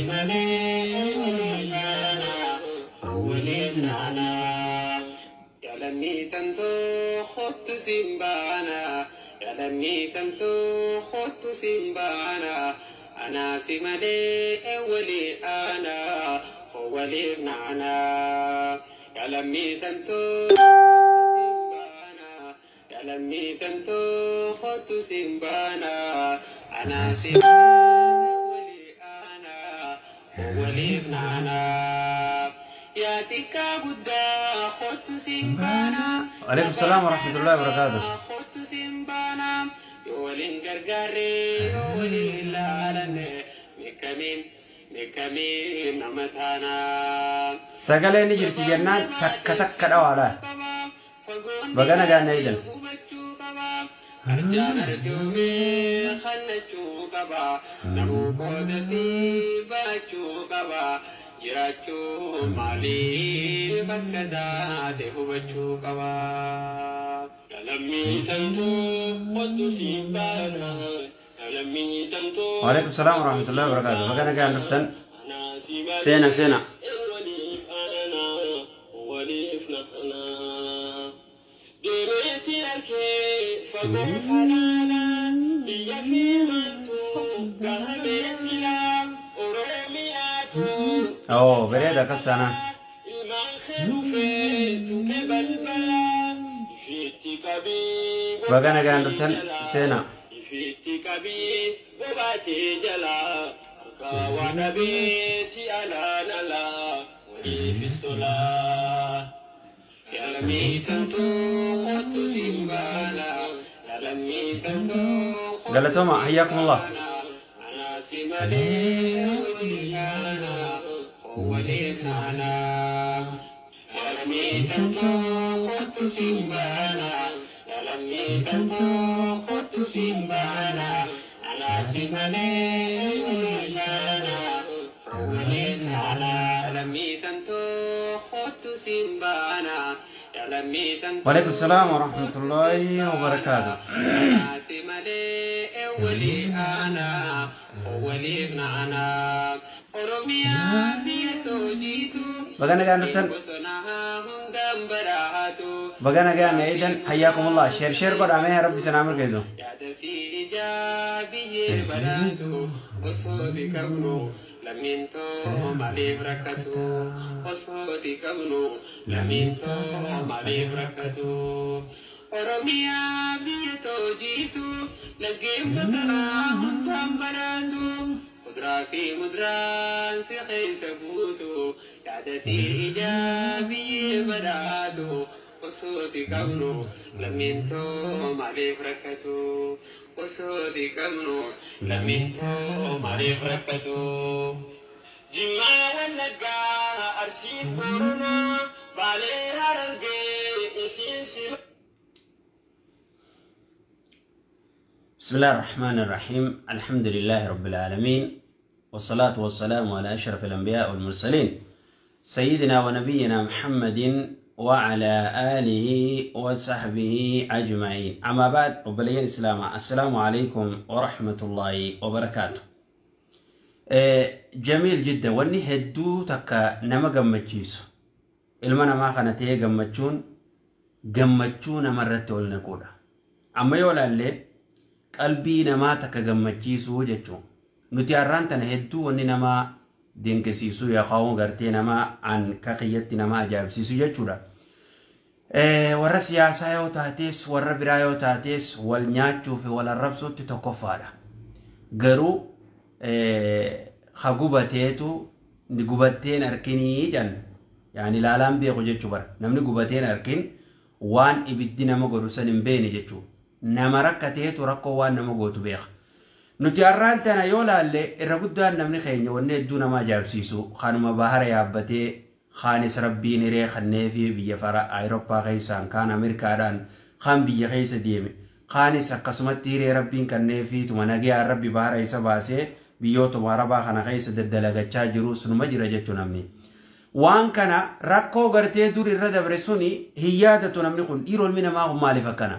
Malee ana waliif naana. Yalammii tantoo kottu siin baana. Yalammii tantoo kottu siin baana. Anaasi malee walii ana waliif naana. Yalammii tantoo kottu siin baana. Yalammii tantoo kottu siin baana. Anaasi malee walii ana waliif naana. Yaa xiqqaa guddaa kottu siin baana. Alaikum salaam wa rahmatullahi wa barakaatuh. Kottu siin baana. Yoo waliin gargaarree yoo waliin ilaalanne mikkamiin mikkamiin nama taana. Sagalee ni jirti jennaan takka takka dhawaadha. Baga nagaan na eegan. Hubachuu qaba. Arjaan arjoomee khallachuu qaba. Namuu qooda fi baachuu qaba. Jiraachuu maaliif akka taate hubachuu qaba. Lammii tantoo kottu siin baana. Lammii tantoo. Waalaikum salaam wa rahmatullahi wa barakaatuh. Baga nagaan dhuftan. Seena seena. Waliif ana waliif naqna. Deemeetiin arkee fagoo falaala biyya fi maaltu gahamee silaa Oromiyaatu. Oo, bareeda akkas taanaan. Ilmaan kee dhufee tuqe balbala ifiitti qabii. Baga nagaan dhuftan seena. Ifiitti qabii bobaatee jala harka waa dhabeetti alaan alaa waliifis tolaa. Yalammii tantoo kottu siin baana. Yalammii tantoo kottu Galatooma hayyaakumullah. Anaasi malee walii ana waliif naana. Yalammii tantoo kottu siin baana. Yalammii tantoo kottu siin baana. Anaasi malee walii ana waliif naana. Yalammii tantoo kottu siin baana. Yalammii tantoo. Waalaikum salaam wa rahmatullahi wa barakaatuh. Anaasi malee walii ana waliif naana. Oromiyaa biyya toojiitu. Baga nagaan dhuftan. Bosonaa hundaan badhaatu. Baga nagaan na eegan hayyaakumullah. Share share godhamee rabbi sanaa mirgeessu. Yaada si ijaa biyyee badhaatu. Osoo si qabnu lammiin too maaliif rakkatu? Osoo si qabnu lammiin too maaliif rakkatu? Oromiyaa biyya toojiitu laggeen bosonaa hundaan badhaatu. Kuduraa fi muduraan si keessa guutu. Yaada si ijaa biyyee badhaatu. Osoo si qabnu lammiin too maaliif rakkatu? Osoo si qabnu lammiin too maaliif rakkatu? Jimmaa Wallaggaa Arsiif Booranaa Baalee Harargee isiin si. بسم الله الرحمن الرحيم، الحمد لله رب العالمين، والصلاة والسلام على أشرف الأنبياء والمرسلين، سيدنا ونبينا محمد وعلى آله وصحبه أجمعين. أما بعد، وبليين السلام، السلام عليكم ورحمة الله وبركاته. جميل جدا. Wanni hedduu takka nama gammachiisu, ilma namaa kana ta'ee gammachuun gammachuu namarratti ol naquudha. Amma yoo ilaalle qalbii namaa takka gammachiisuu jechuun nuti har'aan tana hedduu wanni nama dinqisiisu yookaan gartee nama an kakiyyatti nama ajaa'ibsiisu jechuudha. Warra siyaasaa yoo taates, warra biraa yoo taates, wal nyaachuu fi wal arrabsuutti tokkoffaadha. Garuu ha gubateetu ni gubatteen arkinii jedhan, yaani ilaalaan beeku jechuu bara. Namni gubateen arkin waan ibiddi nama godhu san hin beekne jechuudha. Nama rakkateetu rakkoo waan nama gootu beeka. Nuti har'aan tana yoo laalle irra guddaan namni keenya wanni hedduu nama ajaa'ibsiisu kanuma bahara yaabbatee, kaanis rabbiin hiree kannee fi biyya fara Awurooppaa keessaan, kaan Ameerikaadhaan, kaan biyya keessa deeme, kaanis akkasumatti hiree rabbiin kannee fi tuma nagayaan rabbi bahara isa baasee biyyootuma arabaa kana keessa daddalagachaa jiru sunuma jira jechuu namni. Waan kana rakkoo gartee dur irra dabre suni hin yaadatu namni kun. Dhiiroo, ilmi namaa kun maaliif akkana?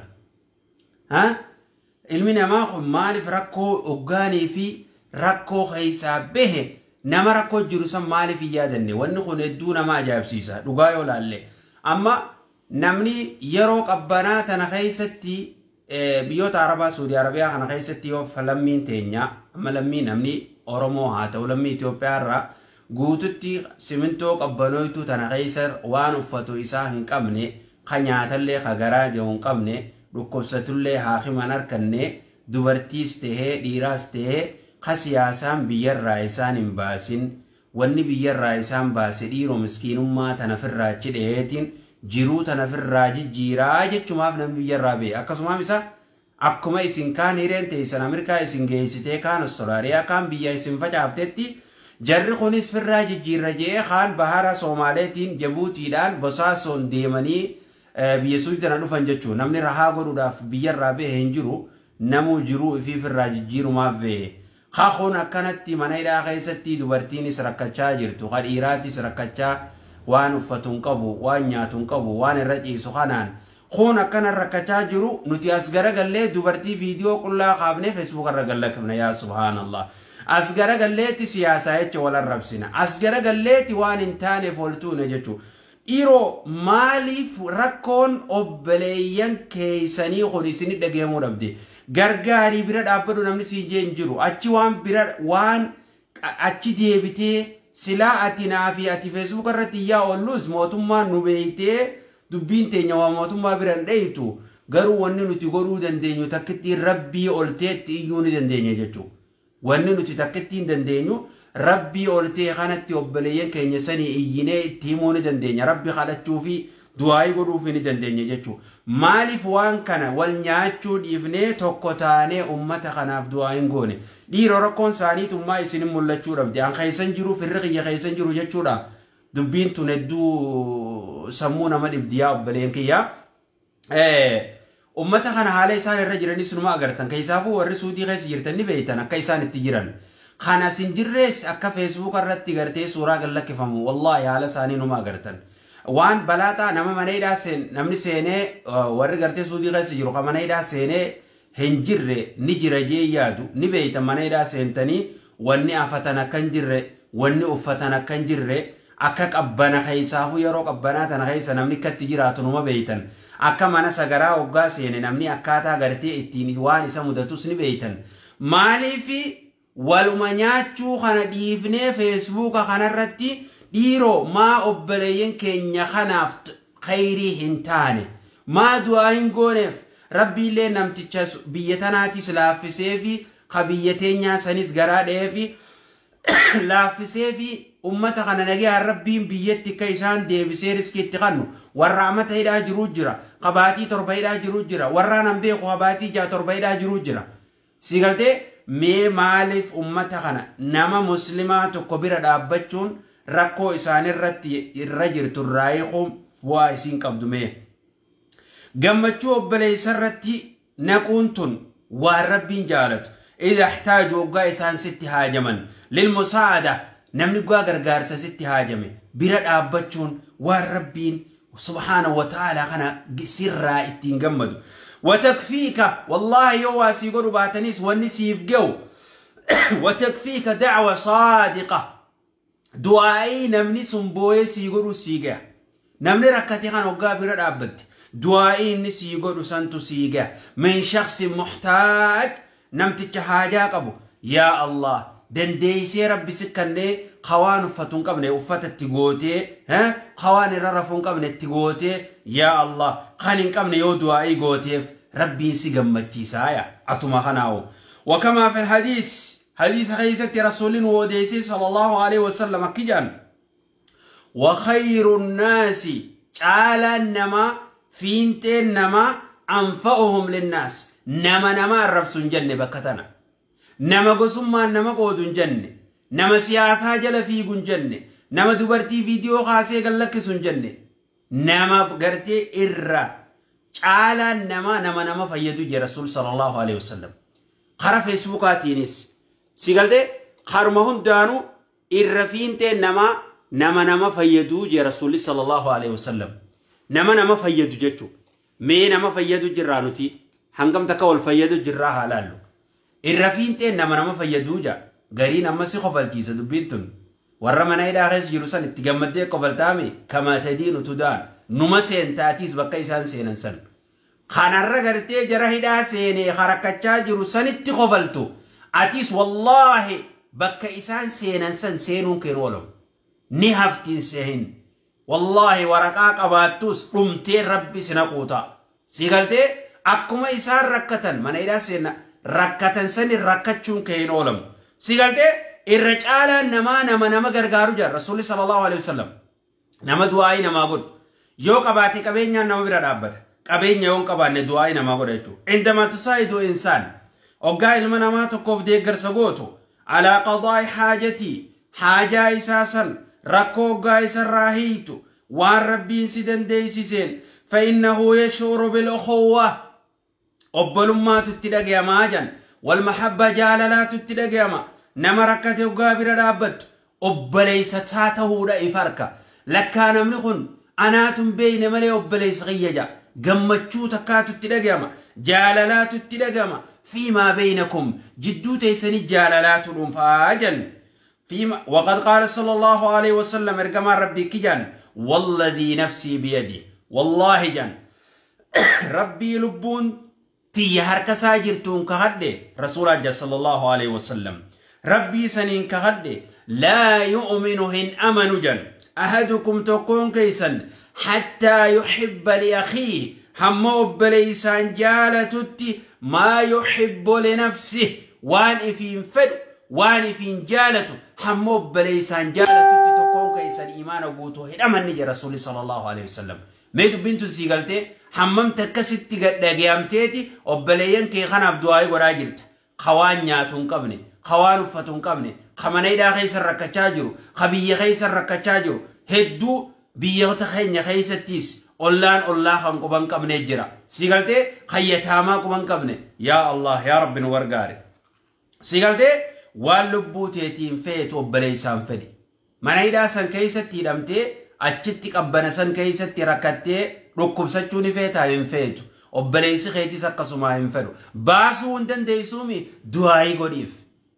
Ilmi namaa kun maaliif rakkoo hoggaanii fi rakkoo keessaa bahe Nama rakkoo jiru san maaliif hin yaadanne? Wanni kun hedduu nama ajaa'ibsiisa dhugaa yoo laalle. Amma namni yeroo qabbanaa tana keessatti biyyoota Arabaa Suudii Arabiyaa kana keessatti yoo lammiin teenya amma lammii namni Oromoo haa ta'u lammii Itoophiyaa irraa guututti simintoo qabbanooytuu tana keessa waan uffatu isaa hin qabne, ka nyaatallee ka garaa gahu hin qabne, dhukkubsatullee haakiman harkanne, dubartiis tahee dhiiraas tahee ka siyaasaan biyyarraa isaan hin baasin, wanni biyyarraa isaan baase dhiiroo miskiinummaa tana firraa achi dhiheetiin jiruu tana firraa jijjiiraa jechumaaf namni biyyarraa ba'e. Akkasumaaf isa akkuma isin kaan hireen teessan Ameerikaa isin geessitee kaan Austraaliyaa kaan biyya isin facaaftetti jarri kunis firraa jijjiirra je'ee kaan bahara Soomaaleetiin Jabuutiidhaan Bosaasoon deemanii biyya suuti tana dhufan jechuudha. Namni rahaa godhuudhaaf biyyarraa ba'e hin jiru, namuu jiruu ifii firraa jijjiirumaaf ba'e. Kakuun akkanatti mana hidhaa keessatti dubartiinis rakkachaa jirtu, ka dhiiraatis rakkachaa waan uffatu hin qabu, waan nyaatu hin qabu, waan irra ciisu kanaan. Kun akkana rakkachaa jiru nuti as garagallee dubartii viidiyoo qullaa kaafnee feesbuuk irra gallakifna yaa subhaanallah. As garagalleetti siyaasaa jecha wal arrabsina. As garagalleetti waan hin taaneef oltuune jechuudha. Dhiiroo maaliif rakkoon obboleeyyan keessanii kun isin dhageemuu dhabde? Gargaarii bira dhaabbadhu namni si jeen jiru. Achi waan bira waan achi deebitee silaa ati naafi ati feesbuuk irratti iyyaa oolluus mootummaan nu beeytee dubbiin teenya waa mootummaa bira hin dheeytu. Garuu wanni nuti godhuu dandeenyu takkitti rabbii olteetti iyyuu ni dandeenya jechuudha. Wanni nuti takkitti hin dandeenyu rabbii oltee kanatti obboleeyyan keenya sanii iyyinee itti himuu ni dandeenya. Rabbi kadhachuu fi du'aayii godhuuf ni dandeenya jechuudha. Maaliif waan kana wal nyaachuu dhiifnee tokko taanee uummata kanaaf du'aa hin goone? Dhiiroo rakkoon isaaniitummaa isin mul'achuu dhabde. An keessan jiru firri kiyya keessan jiru jechuudha. Dubbiin tun hedduu sammuu nama dhibdi yaa obboleen kiyya. Uummata kana haala isaan irra jiranis numa agartan. Keessaafuu warri suudii keessa jirtan ni beektan akka isaan itti jiran. Kana sin jirrees akka feesbuuk irratti gartee suuraa gallakkifamu wallaahi haala isaanii numa agartan. Waan balaaxaa nama mana hidhaa namni seenee warri gartee suudii keessa jiru kan mana hidhaa seenee hin jirre ni jira jee yaadu ni beektan. Mana hidhaa seentanii wanni afatan akka hin jirre, wanni uffatan akka hin jirre, akka qabbana keessaafuu yeroo qabbanaa tana keessa namni akkatti jiraatu numa beektan. Akka mana sagaraa hoggaa seene namni akkaataa gartee ittiin waan isa mudatus ni beektan. Maaliif waluma nyaachuu kana dhiifnee feesbuuka kanarratti dhiiroo maa obboleeyyan keenya kanaaf khayrii hin taane, maa du'aa hin gooneef? Rabbiillee namticha biyya tanaatis laaffisee fi ka biyya teenyaa sanis garaa dha'ee fi laaffisee fi ummata kana nagaan rabbiin biyyatti akka isaan deebisee riskii itti kannu. Warra amata hidhaa jiruu jira, qabaatii 7 hidhaa jiruu jira, warra nan beeku qabaatii 6 7 hidhaa jiruu jira. Si galtee mee maaliif ummata kana nama muslimaa tokko bira dhaabbachuun rakkoo isaanirratti irra jirtu irraa hiikuun bu'aa isiin qabdu mee? Gammachuu obboleessa irratti naquun tun waan rabbiin jaalatu. Idha ihtaaju hoggaa isaan sitti haajaman lilmusaada namni guyyaa gargaarsa sitti haajame bira dhaabbachuun waan rabbiin subhaana wa ta'ala kana sirraa ittiin gammadu. Watakfiika wallaahi yoo waa sii godhu baatanis wanni siif ga'u watakfiika da'wa saadiqa du'aa'ii namni sun boo'ee sii godhu sii ga'a. Namni rakkate kan hoggaa bira dhaabbatte du'aa'ii inni sii godhu santu sii ga'a. Min shakhsi muhtaaj namticha haajaa qabu yaa Allah dandeessee rabbi si kannee hawaan uffatu hin qabne uffata itti gootee hawaan irra rafuu hin qabne itti gootee yaa Allah kan hin qabne yoo du'aa'ii gooteef rabbiin si gammachiisaa yaa atuma kanaa'u. وكما في الحديث حديث خيسة رسول وديسي صلى الله عليه وسلم كجان وخير الناس تعالى نما فينتين نما أنفعهم للناس نما نما الرب سنجنة بكتنا نما قسما نما قود جنة نما سياسة جل في جنة نما دبرتي فيديو خاصة قال سنجنة نما قرتي إرّا تعالى نما نما نما فيدو رسول صلى الله عليه وسلم خرا فيسبوكاتينيس سيقالتي خرمهن دانو إرّفينتي نما نما نما فيدو جي رسول صلى الله عليه وسلم نما نما فيدو جتو مي نما فيدو جرانوتي هنگم تكول فيدو جراها لالو إرّفينتي نما نما فيدو جا غرين أما سيخو فالكيسة دبينتن Warra mana hidhaa keessa jiru san itti gammaddee kofaltaame kamaa tadiinu tudaan numa seentaatiis bakka isaan seenan san. Kanarra gartee jara hidhaa seenee harakkachaa jiru sanitti kofaltu. Atis wallaahi bakka isaan seenan san seenuun keen oolamu. Ni haftiin sehin. Wallaahi waraqaa qabaattus dhumtee rabbi sina quuta. Si galtee akkuma isaan rakkatan mana hidhaa seena rakkatan sani rakkachuun keen oolamu. Si galtee irra caalaan namaa nama nama gargaaru jira Rasuulli sallallahu alaihi wasallam. Nama du'aayii namaa godhu. Yoo qabaate qabeenyaan nama bira dhaabbata. Qabeenya yoo hin qabaanne du'aayii namaa godha jechuudha. Indamaa tusaayidu insaan. Oggaa ilma namaa tokkoof deeggarsa gootu. Alaa qadaa'i haajatii. Haajaa isaa san rakkoo oggaa isarraa hiitu. Waan rabbiin si dandeessiseen. Fa'innahu yash'uru bil-ukhuwwa. Obbolummaatu itti dhagayamaa jan. Wal mahabba jaalalaatu itti dhagayama. Nama rakkate oggaa bira dhaabbattu. Obboleessa isaa ta'uudha if harka. Lakkaa namni kun anaatu hin beekne malee obboleessa kiyya ja'a. Gammachuu takkaatu itti dhagayama. Jaalalaatu itti dhagayama. Fiimaa beeynakum jidduu teessanii jaalalaatu dhuunfaa jan. فيما وقد قال صلى الله عليه وسلم ارجما ربي كجان والذي نفسي بيدي والله جان ربي لبون تي هركسا جرتون كهدي رسول الله صلى الله عليه وسلم ربي سنين كهدي لا يؤمن هن أمن جن أحدكم تكون كيسا حتى يحب لأخيه هم أبليسان جالتتي ما يحب لنفسه وان إفين فد وان إفين جالته هم أبليسان جالتتي تكون كيسا إيمان قوته هن أمن نجي رسول صلى الله عليه وسلم ميدو بنتو سيقلتي حمم تكستي قد قيامتيتي أبليين كي خناف دعاي وراجلت خوان نياتون قبني خوان uffatun qabne kamana hidhaa keessa rakkachaa jiru ka biyya keessa rakkachaa jiru hedduu biyyoota keenya keessattis ollaan ollaa kan quban qabne jira si galtee hayyataamaa quban qabne yaa Allah yaa Rabbi nu gargaare si galtee waan lubbuu teetiin feetu obboleessaan fedhi mana hidhaa san keessatti hidhamtee achitti qabbana san keessatti rakkattee dhukkubsachuu ni feetaa hin feetu obboleessi keetis akkasumaa hin fedhu baasuu hin dandeessuumi du'aayii godhiif.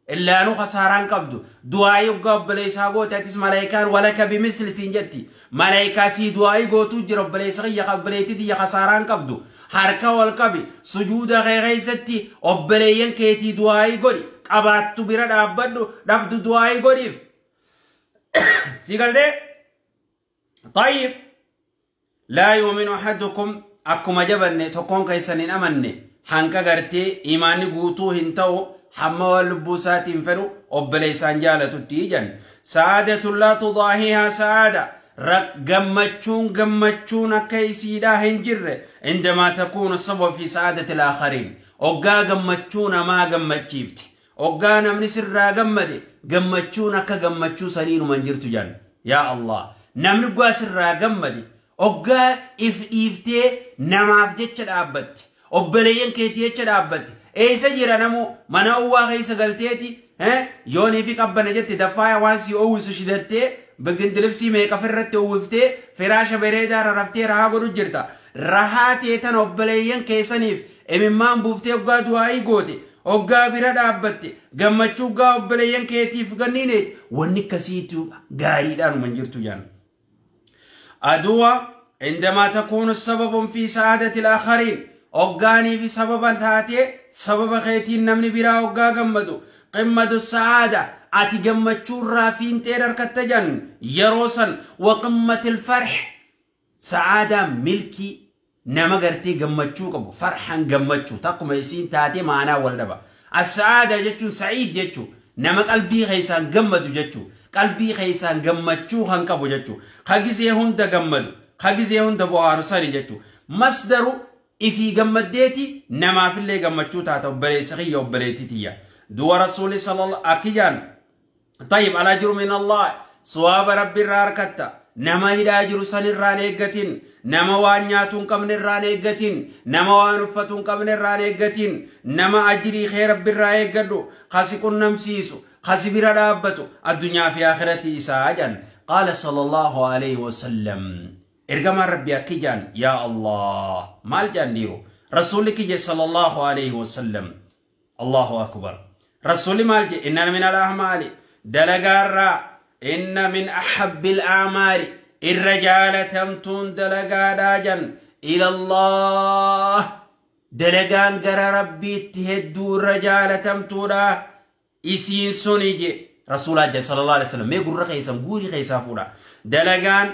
إلا نو خساران قبضو دعائي قبل ساغوت ملائكة ولك بمثل سنجتي ملائكة سي دعائي غوتو جرب بليس يا قبليتي دي خساران قبضو حركة والقبي سجود غيغيستي قبلين كيتي دعائي غوري قباتو بيرا دابدو دابدو دعائي غوريف سيغال دي طيب لا يؤمن أحدكم أكما جبرني تكون كيسنين أمني حنكا غرتي إيماني غوتو هنتو حما واللبوسات فلو أبليسان جالة التيجان سعادة لا تضاهيها سعادة قمتشون قمتشون كيسيدا هنجر عندما تكون السبب في سعادة الآخرين أقا قمتشون ما قمتشيفت أقا نمني سرا قمدي قمتشون كقمتشو سنين من جرت جان يا الله نمني قا سرا قمدي أقا إف إفتي نماف جتش الأبت أبليين كيتيتش الأبت eessa jira namu mana uwwaa keessa galteeti yoonii fi qabbana jette daffaaya waan si uwwisu shidattee bigindilibsii meeqa ofirratti uwwiftee firaasha bareedaa raraftee rahaa godhu jirta. Rahaa teetan obboleeyyan keessaniif imimmaan buuftee oggaa du'aayii goote oggaa bira dhaabbatte gammachuu oggaa obboleeyyan keetiif ganniineeti wanni akkasiitu gaariidhaan man jirtu jaan. Aduwa عندما تكون السبب في سعادة الآخرين أوغاني في سبب تاتي سبب خيتين نمني برا أوغا غمدو قمة السعادة أتي غمچو رافين تيرر كتجن يروسن وقمة الفرح سعادة ملكي نما غرتي غمچو قبو فرحا غمچو تقوم يسين تاتي معنا ولدبا السعادة جچو سعيد جچو نما قلبي خيسان غمدو جچو قلبي خيسان غمچو هنقبو جچو خغيسه هند غمدو خغيسه هند بوارو سري جچو مصدر إفي قمديتي نما في اللي قمتشو تاتا وبلي وبليتي تيا دو رسولي صلى الله أكيجان طيب على جر من الله صواب ربي الراركتا نما هدا جر سن الرانيقتين نما وانياتون قمن الرانيقتين نما وانفتون قمن الرانيقتين نما أجري خير ربي الرانيقتو خاسي نمسيسو خاسي برادابتو الدنيا في آخرتي إساجا قال صلى الله عليه وسلم إرجما ربي أكيجان يا الله مال جان رسولك صلى الله عليه وسلم الله أكبر رسول مال جي إننا من الأعمال دلقارا إن من أحب الأعمال الرجال تمتون دلقا جن إلى الله دلقان قرى ربي تهدو الرجال تمتونا إسين سنجي رسول الله صلى الله عليه وسلم ما يقول رخيصا قولي خيصا فورا دلقان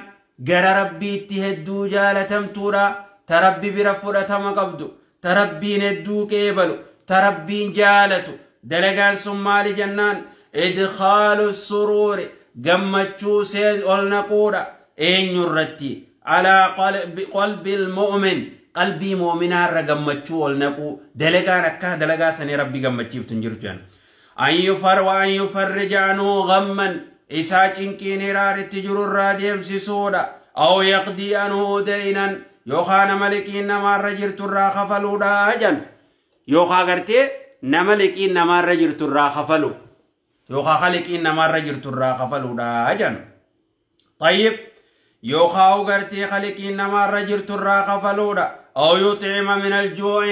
قرى ربي تهدو جال تمتونا تربي برفورة تمقبدو تربي ندو كيبلو تربي جالتو دلقان سمالي جنان إدخال السرور قمتشو سيد والنقورة إن يرتي على قلب المؤمن قلبي مؤمنا رقمتشو والنقو دلقان أكاه دلقا سني ربي قمتشيف تنجرتان أن يفر وأن يفرج عنه غما إسا چنكين رار التجر الراديم سسودا أو يقضي عنه دينا يوخا نملكين نما رجرت الراخفلو داجن يوخا غرتي نملكين نما رجرت الراخفلو يوخا خلقين نما رجرت الراخفلو داجن طيب يوخا غرتي خلقين نما رجرت الراخفلو دا أو يطعم من الجوع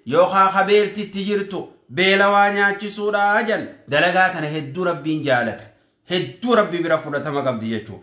يوخا خبيرتي تجرتو بيلوا نياچسو داجن دلغاتن هدو ربين جالت هدو ربي برفودة مقبضي يجو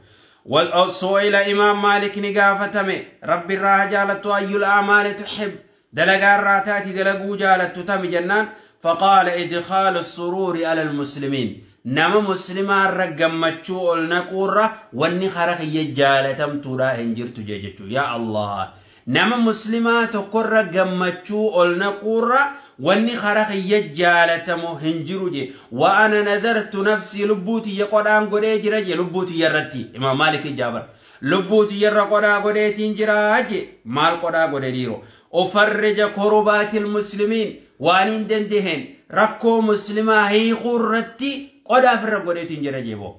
والسئل إمام مالك نقافتمي ربي الراها جالت أي الأعمال تحب دلقا الراتاتي دلقو جالت تم جنان فقال إدخال السرور على المسلمين نما مسلمان رقمتشو النقورة والنخرق يجالتم تلا هنجرت جيجتشو يا الله نما مسلمات قر قمتشو النقورة والنخرق يجالتم هنجرو جي وأنا نذرت نفسي لبوتي يقران قريج رجي لبوتي يرتي إمام مالك جابر لبوتي ير قرا قريتين جراجي مال قرا قريديرو أفرج كربات المسلمين وانين دندهن ركو مسلمة هي خرتي قدا فرق قريتين جراجي بو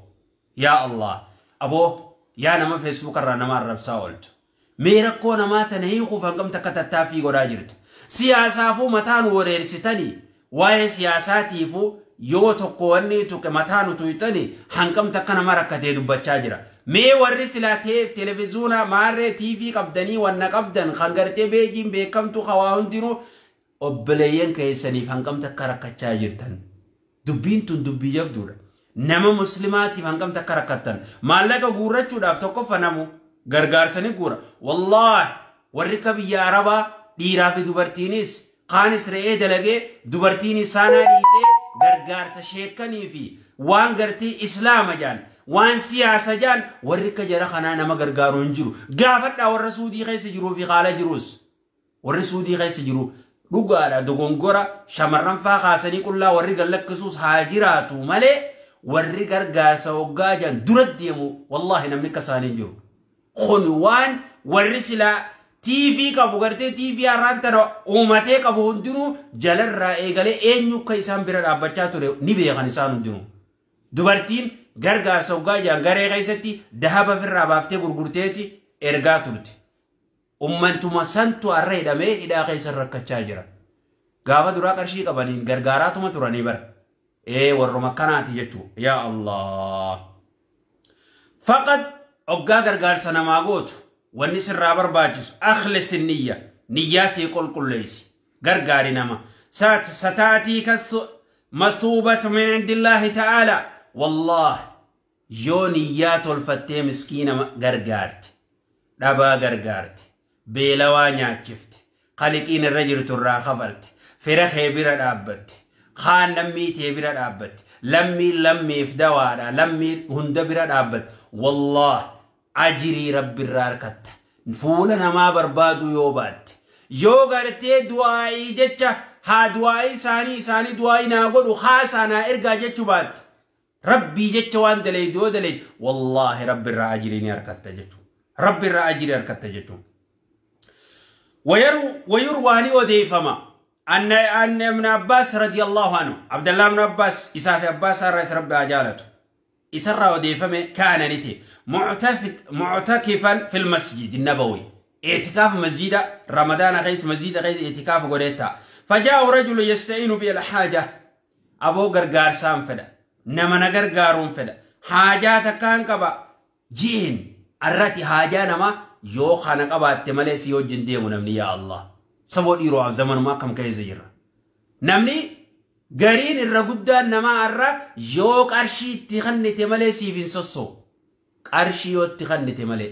يا الله أبو يا نما فيسبوك الرنما الرب ساولت مي ركو نما تنهي خوفا قم تكتتافي قراجرت سياسافو متان وريرستني واي سياساتيفو yoo tokko wanni tuqe mataa nu tuyxani hanqam takka nama rakkatee dubbachaa jira. Mee warri silaa televiziyoona maarree TV qabdanii wanna qabdan kan gartee beejiin beekamtu hawaa hundinuu obboleeyyan keessaniif hanqam takka rakkachaa jirtan. Dubbiin tun dubbii jabduudha. Nama muslimaatiif hanqam takka rakkattan. Maallaqa guurrachuudhaaf tokkoffa namu gargaarsanii guura. Wallaahi warri ka biyya Arabaa dhiiraa fi dubartiinis kaanis re'ee dalagee dubartiin isaanaa dhiitee gargaarsa sheekanii fi waan gartii islaama jaan waan siyaasa jaan warri ka jara kanaa nama gargaaru hin jiru. Gaafadhaa warra Suudii keessa jiruu fi haala jirus. Warri Suudii keessa jiru dhugaadha dogongora shamarran faa kaasanii qullaa warri gallakkisuus haa jiraatu malee warri gargaarsa hoggaa jaan dura deemu wallaahi namni akka isaanii hin jiru. Kun waan warri silaa TV qabu gartee TV har'aan tana uumatee qabu hundinuu jalarraa eegalee eenyu akka isaan bira dhaabbachaa ture ni beekan isaan hundinuu. Dubartiin gargaarsa hoggaa jaan garee keessatti dahaba ofirraa baaftee gurgurteeti ergaa turte. Uummatuma santu har'a hidhamee hidhaa keessa rakkachaa jira. Gaafa duraa qarshii qabaniin gargaaraatuma turanii bara. Ee warruma akkanaati jechuudha. Yaa Allah. Faqad hoggaa gargaarsa namaa gootu. Wanni sirraa barbaachisu akhlis niyya niyyaa tee qulqulleessi gargaari nama sataatii mathuubatu min indillaahi ta'aala wallaah yoo niyyaa tolfattee miskiina gargaarte dhabaa gargaarte beelawaa nyaachifte qaliqiin irra jirtu irraa kafalte fira kee bira dhaabbatte kaan lammii tee bira dhaabbatte lammii lammiif dawaadha lammii hunda bira dhaabbatte wallaah أجري رب الراركت فولا نما بربادو يوبات يو غرتي دعائي جتشا ها دعائي ساني ساني دعائي ناقود وخاصانا ارقا جتشو بات ربي جتشو وان دلي دو دلي والله رب الرأجري ناركت جتشو رب الرأجري أركت جتشو ويرواني وديفما أن ابن عباس رضي الله عنه عبد الله بن عباس إسافي عباس الرئيس رب أجالته إسرى وديفمه كان نتي معتكفا في المسجد النبوي اعتكاف مسجد رمضان غيث مسجد غيث اعتكاف قريتا فجاء رجل يستعين بالحاجة أبو غرغار سام فدا نما نغرغارون فدا حاجات كان قبا جين الرتي حاجة نما يو خانا قبا تملي سيو جندي منمني يا الله سبو ديرو زمن ما كم كيزير نمني Gariin irra guddaan namaa irra yoo qarshii itti kennite malee siif hin sossoo. Qarshii yoo itti kennite malee.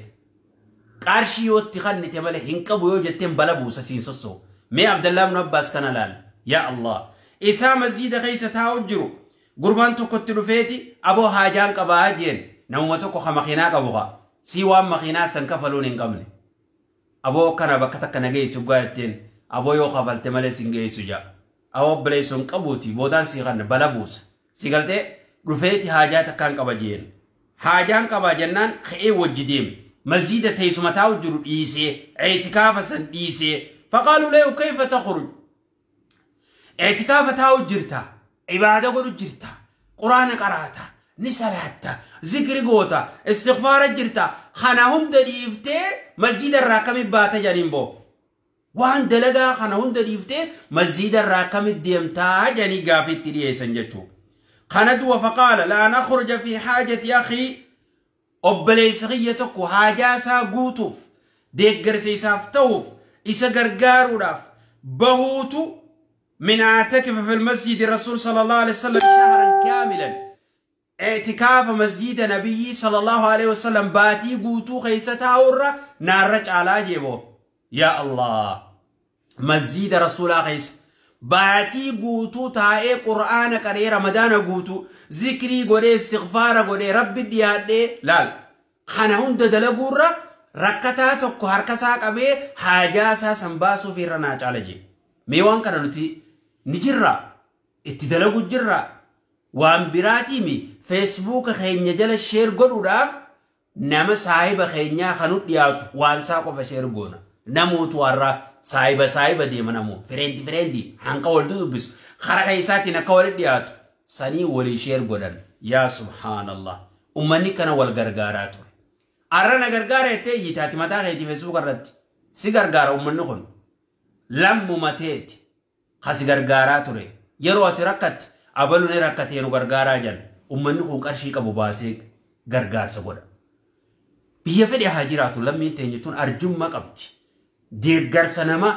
Qarshii yoo itti kennite malee hin qabu yoo jetteen bala buusa siin sossoo. Mee Abdallaa ibn Abbaas kana laal. Yaa Allah. Isaa masjiida keessa taa'u jiru. Gurbaan tokkotti dhufeeti aboo haajaan qabaa jeen. Namuma tokko ka makiinaa qabu kaa. Sii waan makiinaa san kafaluun hin qabne. Aboo kana bakka takka na geessu gaa jetteen aboo yoo kafalte malee sin geessu jaa. Aboo obboleessu hin qabuuti boodaan sii kanna bala buusa. Si galtee dhufeeti haajaa takkaan qaba jeen. Haajaan qabaa jennaan ka'ee wajji deeme. Masjiida teessuma taa'u jiru dhiisee i'tikaafa san dhiisee faqaalu lahu kayfa takhruj. I'tikaafa taa'u jirta. Ibaada godhu jirta. Quraana qaraata. Ni salaatta. Zikri goota. Istighfaara jirta. Kana hunda dhiiftee masjiida irraa akkamitti baata jedhaniin boo. Waan dalagaa kana hunda dhiiftee masjiida irraa akkamitti deemtaa jedhanii gaafii itti dhiyeessan jechuudha. Kana du'a faqaala laa nakhruja fi haajati akhii obboleessa kiyya tokko haajaa isaa guutuuf deeggarsa isaaf ta'uuf isa gargaaruudhaaf bahuutu min a'takifa fil masjidi rasuul sallallahu alaihi wasallam shahran kaamilan. I'tikaafa masjida nabiyyi sallallahu alaihi wasallam baatii guutuu keessa taa'urra naarra caalaa jeeboo. Yaa Allah. Masjida rasuulaa keessa baatii guutuu taa'ee qur'aana qaree ramadaana guutuu zikrii godhee istighfaara godhee rabbi dhiyaadhee laal. Kana hunda dalaguurra rakkataa tokko harkasaa qabee haajaa isaa san baasuuf irra naa caala jee. Mee waan kana nuti ni jirra itti dalagu jirra. Waan biraatiimi feesbuuka keenya jala sheer godhuudhaaf nama saahiba keenyaa kanu dhiyaatu waan isaa qofa sheer goona. Namootu warra saahiba saahiba deema namoo fireendi fireendi hanqa wal dubbisu harka isaatiin akka walitti dhiyaatu sanii walii sheer godhan. Yaa subhaanallah. Ummanni kana wal gargaaraa ture. Arra na gargaara jettee iyyitaati mataa keetii feesbuuka irratti. Si gargaara ummanni kun. Lammuma teeti kasi gargaaraa ture. Yeroo ati rakkatti abalu ni rakkatee nu gargaaraa jiran. Ummanni kun qarshii qabu baasee gargaarsa godha. Biyya fedhe haa jiraatu lammiin teenya tun arjummaa qabdi. Deeggarsa nama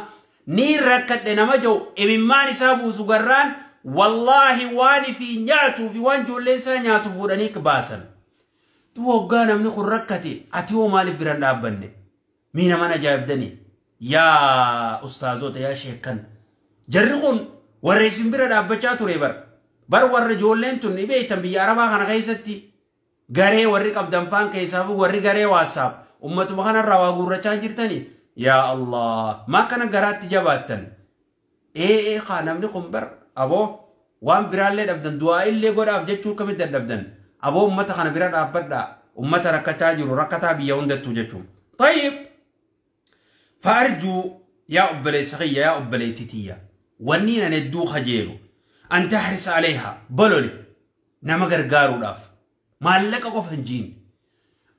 ni rakkadhe nama jiru imimmaan isaa buusu garraan wallaahi waan fi nyaatuu fi waan ijoollee isaa nyaatu fuudhanii baasan. Waggaa namni kun rakkate ati hoo maaliif biraan dhaabbanne? Mii naman ajaa'ibdanii? Yaa ustaazota yaa sheekkan. Jarri kun warra isin bira dhaabbachaa ture bara. Bar warra ijoolleen tun ni beektan biyya Arabaa kana keessatti garee warri qabdan faan keessaafu warri garee waasaaf ummatuma kanarraa waa guurrachaa jirtanii. Yaa Allah maa kana garaatti jabaattan. Ee kaa namni kun bar aboo waan biraallee dhabdan du'aa illee godhaaf jechuu akkamitti dadhabdan. Aboo ummata kana bira dhaabbadhaa ummata rakkachaa jiru rakkataa biyya hundattuu jechuun. Tayyib fa'arjuu yaa obboleessa kiyya yaa obboleettii tiyya wanni nan hedduu kajeelu an tahrisa alayha bololi nama gargaaruudhaaf maallaqa qofa hin jiin.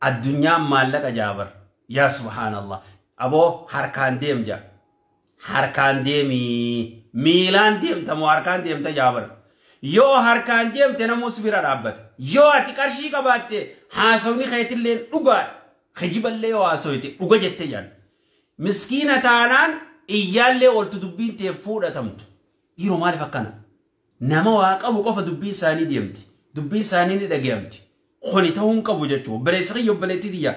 Addunyaan maallaqa jaabar. Yaa subhaanallah. Aboo harkaan deem jaa. Harkaan deemii miilaan deemta moo harkaan deemta jaabar. Yoo harkaan deemte namus bira dhaabbata. Yoo ati qarshii qabaatte haasawni keetillee dhugaadha. Kijiballee yoo haasawite dhuga jette jaan. Miskiina taanaan iyyaallee oltu dubbiin ta'e fuudhatamtu. Yeroo maaliif akkana? Nama waa qabu qofa dubbiin isaanii deemti. Dubbiin isaanii ni dhagayamti. Kuni ta'uu hin qabu jechuudha. Obboleessi kiyya obboleettii tiyya.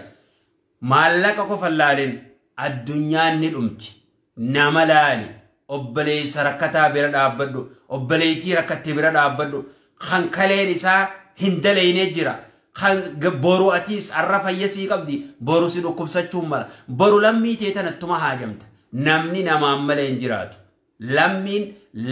Maallaqa qofa laalin addunyaan ni dhumti. Nama laali. Obboleessa rakkataa bira dhaabbadhu. Obboleettii rakkattee bira dhaabbadhu. Kan kaleen isaa hin dalaynee jira. Kan boru atiis arra fayyasii qabdi. Boru si dhukkubsachuun mala. Boru lammii ta'e tanattuma haajamta. Namni namaan malee hin jiraatu. Lammiin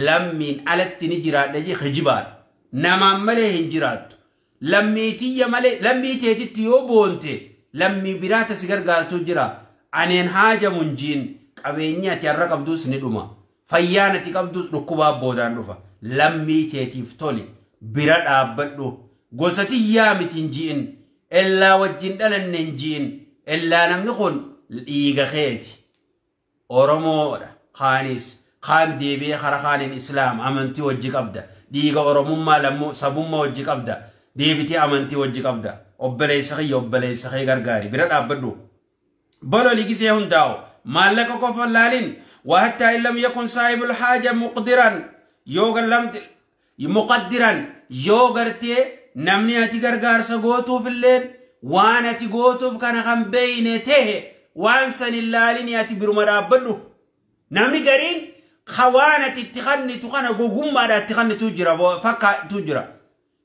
lammiin alatti ni jiraadha jee kijibaadha. Namaan malee hin jiraattu. Lammii tiyya malee lammii teetitti yoo boonte lammii biraata si gargaartu jira. Aneen haajamu hin jiin qabeenyi ati har'a qabdus ni dhuma. Fayyaan ati qabdus dhukkubaa boodaan dhufa. Lammii teetiif toli bira dhaabbadhu. Gosa tiyyaa miti hin ji'in. Ellaa wajjin dhalanne hin ji'in. Ellaa namni kun dhiiga keeti. Oromoodha. Kaanis kaan deebi'ee kara kaaniin Islaam amantii wajji qabda. Dhiiga Oromummaa lammuu sabummaa wajji qabda. Deebitee amantii wajji qabda. Obboleessa kiyya obboleessa kee gargaari. Bira dhaabbadhu. Bololi gisee hundaa'u. Maallaqa qofa laalin. وحتى إن لم يكن صاحب الحاجة مقدرا يوغا Muqaddiran yoo gartee namni ati gargaarsa gootuuf illeen waan ati gootuuf kana kan beeyne ta'e waan san hin laalini ati biruma dhaabbadhu. Namni gariin waan ati itti kannitu kana gogummaadha itti kannitu jira fakkaatu jira.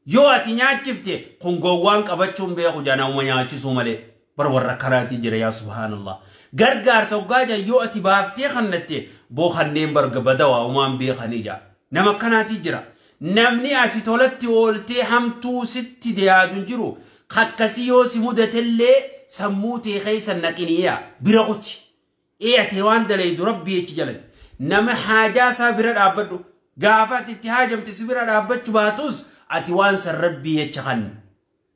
Yoo ati nyaachifte kun gowwaan qabachuun beeku jaa nama nyaachisuu malee. Bar warra kanaati jira yaa subhaanallah. Gargaarsa hoggaa jaa yoo ati baaftee kannatte boo kanneen barga badawaa umaan beekanii jaa. Nama kanaati jira. Namni ati tolatti ooltee hamtuu sitti dhiyaatu hin jiru. Akkasii yoo si mudatellee sammuu tee keessa naqiniyaa bira quchi. Ee ati waan dalaydu rabbii jechi jalatti. Nama haajaa isaa bira dhaabbadhu. Gaafa ati itti haajamte si bira dhaabbachuu baatus ati waan san rabbii jecha kanna.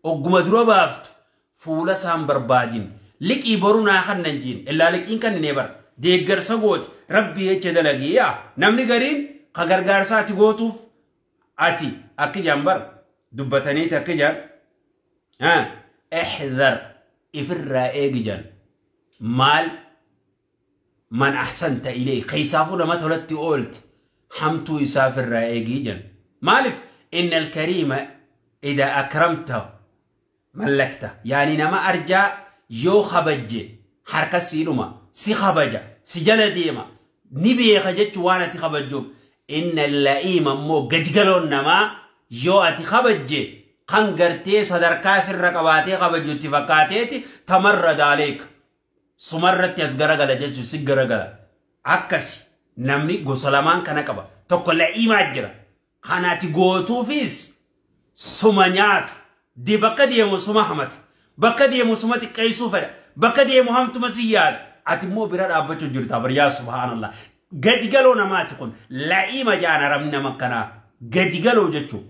Ogguma dura baaftu fuula isaan barbaadin. Liqii boru naa kannan jiin. Illaa liqiin kan inni bara. Deeggarsa gooti rabbii jecha dalagii yaa. Namni gariin ka gargaarsa ati gootuuf ati akka jaan bara dubbataniiti akka jaan. Ihdar ifirraa eegi jaan. Maal man ahsanta ilee keessaafuu nama tolatti oolte hamtuu isaafirraa eegii jaan. Maaliif inna alkariima idaa akramta mallakta yaani nama arjaa yoo kabajje harka siidhuma si kabaja si jala deema ni beeka jechu waan ati kabajjuuf. Inna la'iima immoo gadigaloon namaa yoo ati kabajje kan gartee sadarkaa sirra qabaatee kabajjutti fakkaateeti tamarrada aleeka sumarratti as garagala jechuun si garagala. Akkasi namni gosa lamaan kana qaba. Tokko la'iimaa jira. Kan ati gootuufis suma nyaatu. Di bakka deemu suma hamata. Bakka deemu suma xiqqeessuu fedha. Bakka deemu hamtuma si yaada. Ati immoo bira dhaabbachuu jirta bar yaa subhaanallah. Gadi galoo namaati kun la'iima jaan arabni nama kanaa. Gadi galoo jechuun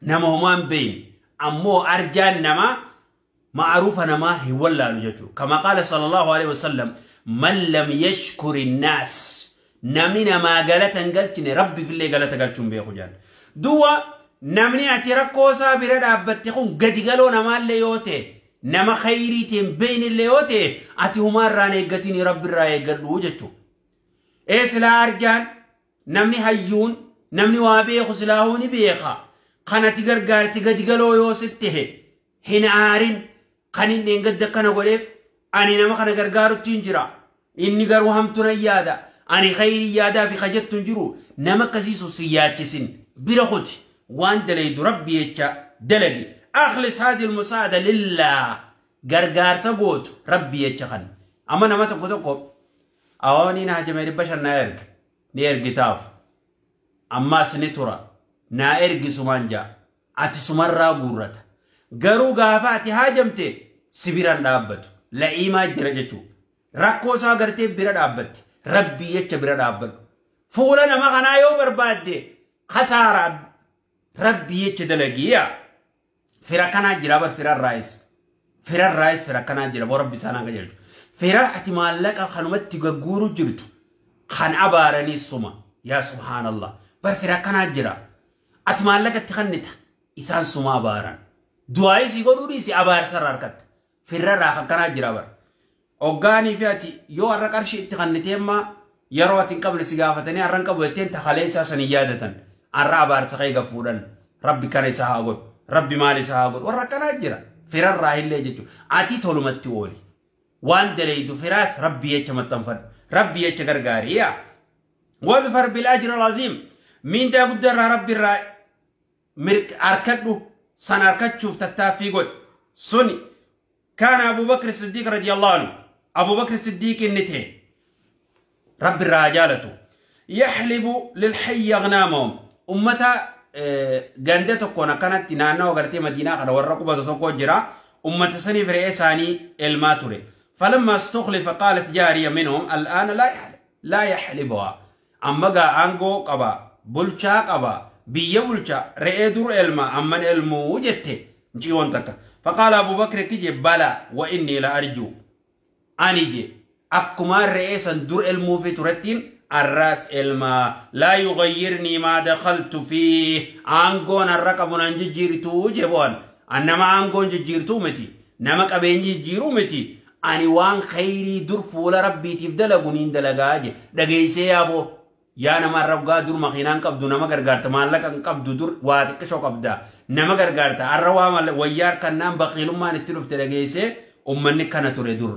nama homaan beeyne ammoo arjaan namaa ma'aruufa namaa hin wallaalu jechuudha. Kama qaala sallallahu alaihi wasallam man lam yashkuri nnaas namni namaa galata hin galchine rabbiifillee galata galchuun beeku jaan. Duwwa namni ati rakkoo isaa bira dhaabbatte kun gadi galoo namaallee yoo ta'e nama khayrii ta'e hin beeynillee yoo ta'e ati humaarraan eeggatiin rabbirraa eeggadhu jechuudha. Ee silaa arjaan namni hayyuun namni waa beeku silaa ni beeka. Kan ati gargaarti gadi galoo yoo sitti hin aarin kan inni hin gadda kana godheef ani nama kana gargaarutti hin jira. Inni garuu hamtu nan yaada. Ani khayrii yaadaa fi kajattu hin jiru. Nama akkasiisu si yaachisin. Bira kuti waan dalaydu rabbi jecha dalagi. Akhlis haadhi almusaada lillah. Gargaarsa gootu rabbi jecha kan. Amma nama tokko tokko awaaniin haajamee 500 naa erge. Ni ergitaaf. Ammaas ni tura. Naa ergi sumaan jaa. Ati sumarraa guurrata. Garuu gaafa ati haajamte si biraan dhaabbatu. La'iimaa jira jechuudha. Rakkoo isaa gartee bira dhaabbatti. Rabbii jecha bira dhaabbatu. Fuula nama kanaa yoo barbaadde kasaaraa rabbii jecha dalagii yaa. Fira kanaa jira bar firarraayis. Firarraayis fira kanaa jira boo rabbi isaanaa qajeelchu. Fira ati maallaqa kanumatti gagguuru jirtu kan abaaranii suma yaa subhaanallah. Bar fira kanaa jira. Ati maallaqa itti kannita isaan suma abaaran. Du'aa isii godhuu dhiisi abaarsarraa harkatta. Firarraa kan kanaa jira bar. Hoggaanii fi ati yoo har'a qarshii itti kannitee ammaa yeroo ati hin qabne si gaafatanii har'a hin qabu jetteen takalee isaa san hin yaadatan. Har'a abaarsa kee gafuudhan rabbi kana isaa haa godhu. Rabbi maal isaa haa godhu. Warra akkanaa jira. Firarraa illee jechuudha. Ati tolumatti ooli. Waan dalaydu firaas rabbi jecha maxxanfadhu. Rabbi jecha gargaari yaa. Wadfar bil ajri al-aziim. Miindaa guddaa irraa rabbi irraa harkadhu san harkachuuf tattaaffii godhi. Suni kaana Abu Bakr Siddiq radiyallahu anhu. Abu Bakr Siddiq inni ta'e rabbi irraa jaalatu. Yaxlibu lilhayyi agnaamahum. Ummata ganda tokkoon akkanatti naannoo gartee Madiinaa kana warra qubatu tokko jira. Ummata saniif re'ee isaanii elmaa ture. فلما استخلف قالت جارية منهم الآن لا يحلبها. أما قا أنقو قبا بلشا قبا بيا بلشا رئي دور إلما أما إلمو وجدته نجيون تكا. فقال أبو بكر كجي بلى وإني لأرجو أنيجي أكما رئيسا دور إلمو في ترتين الراس إلما لا يغيرني ما دخلت فيه. أنقون الرقب ننجيرتو جبون أنما أنقون جيرتو متي نمك أبين جيرو متي ani waan khayrii dur fuula rabbiitiif dalagu niin dalagaa je dhageessee yaaboo Yaa nama raggaa dur makiinaan qabdu nama gargaarta maallaqa hin qabdu dur waa xiqqishoo qabda nama gargaarta har'a waa wayyaa harkannaan baqiilummaan itti dhufte dhageessee ummanni kana ture dur.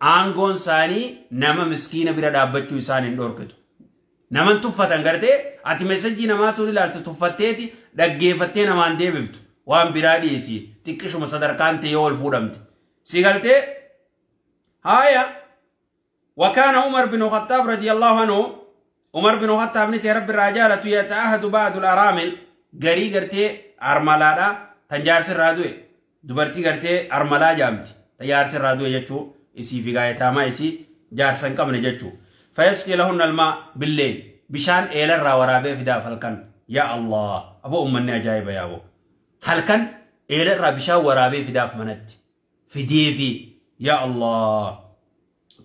Aangoon isaanii nama miskiina bira dhaabbachuu isaan hin dhorkitu. Naman tuffatan gartee ati meesajjii namaatuun ilaaltu tuffatteeti dhaggeeffattee namaan deebiftu waan biraa dhiyeessi xiqqishuma sadarkaan ta'e yoo ol fuudhamte. Si galtee haaya وكان عمر بن الخطاب رضي الله عنه عمر بن الخطاب نتي رب الرجالة يتعهد بعض الأرامل غري غرتي أرملادا تنجار سرادوي دبرتي غرتي أرملا جامتي تيار سرادوي جتشو إسي في غاية تاما إسي جار سنكم نجتشو فيسقي لهن الماء بالليل بشان إلى الراورابي في داف هلكن يا الله أبو أمني أجايب يا أبو هلكن إلى الرا بشان ورابي في داف منت في ديفي يا الله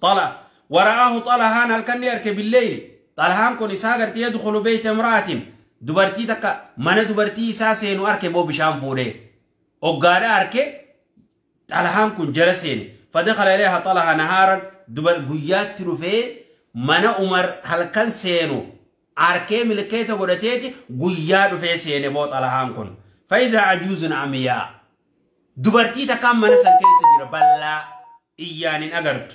طلع ورآه طلعان هلكن يركب بالليل طلعان كون إساغرتي يدخل بيت امرأة دبرتي تكا من دبرتي إساسين وأركبو بشان فوري أقاد أركي طلعان كون جلسين فدخل إليها طلعها نهارا دبر قيات ترفي من عمر هلكن سينو أركي ملكيته قدتيتي قيات في سيني بو طلعان كون فإذا عجوز عمياء دبرتي تكا من سنكيس جرى بلا إيان أغرت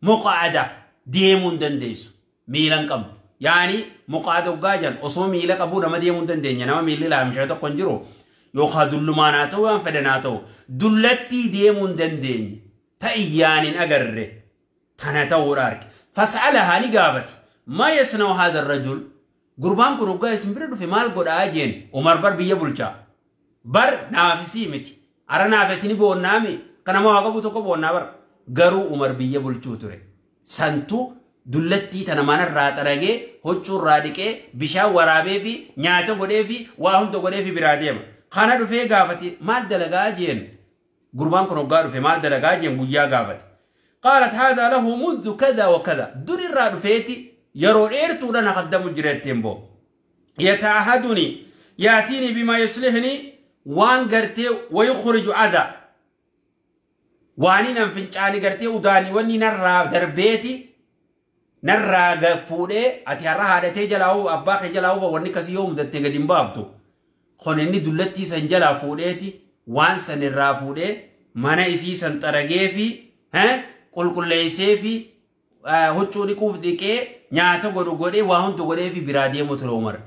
مقعدة ديمون دنديسو miilan qabdu yaani muqaada uggaajan osoo miila qabuu nama deemuu hin dandeenye nama miilli laamshee tokko hin jiru yookaan dullumaan haa ta'u waan fedhan haa ta'u dullattii deemuu hin dandeenye ta'iyyaan hin agarre tana ta'uudha arge fas'alahaa ni gaafate maa yasna'u haadha rajul gurbaan kun uggaa isin bira dhufe maal godhaa jeen Umar bar biyya bulchaa bar naafisii miti ara naafetini boonnaami kanama waa qabu tokko boonnaa bar garuu Umar biyya bulchuu ture santu dullattii tana manarraa xaragee huccuurraa dhiqee bishaan waraabee fi nyaata godhee fi waa hunda godhee fi biraa deema. Kana dhufee gaafate maal dalagaa jeen gurbaan kun hoggaa dhufe maal dalagaa jeen guyyaa gaafate. Qaalat haadaa lahu mundu kada wa kada durirraa dhufeeti yeroo dheertuudhaan akaddamu jireetteen boo. Yataahaduni yaatiini bimaa yuslihni waan gartee wayukhriju adaa waan nan fincaani gartee udaanii wanni narraa darbeeti narraa fuudhee ati har'a haadhatee jalaa abbaa kee jalaa huba wanni kasii yoo mudattee gadi hin baaftu. Kun inni dullattii san jalaa fuudheeti waan san irraa fuudhee mana isii san xaragee fi qulqulleessee fi huccuu dhiquuf dhiqee nyaata godhu godhee waa hunda godhee fi biraa deemu ture Umar.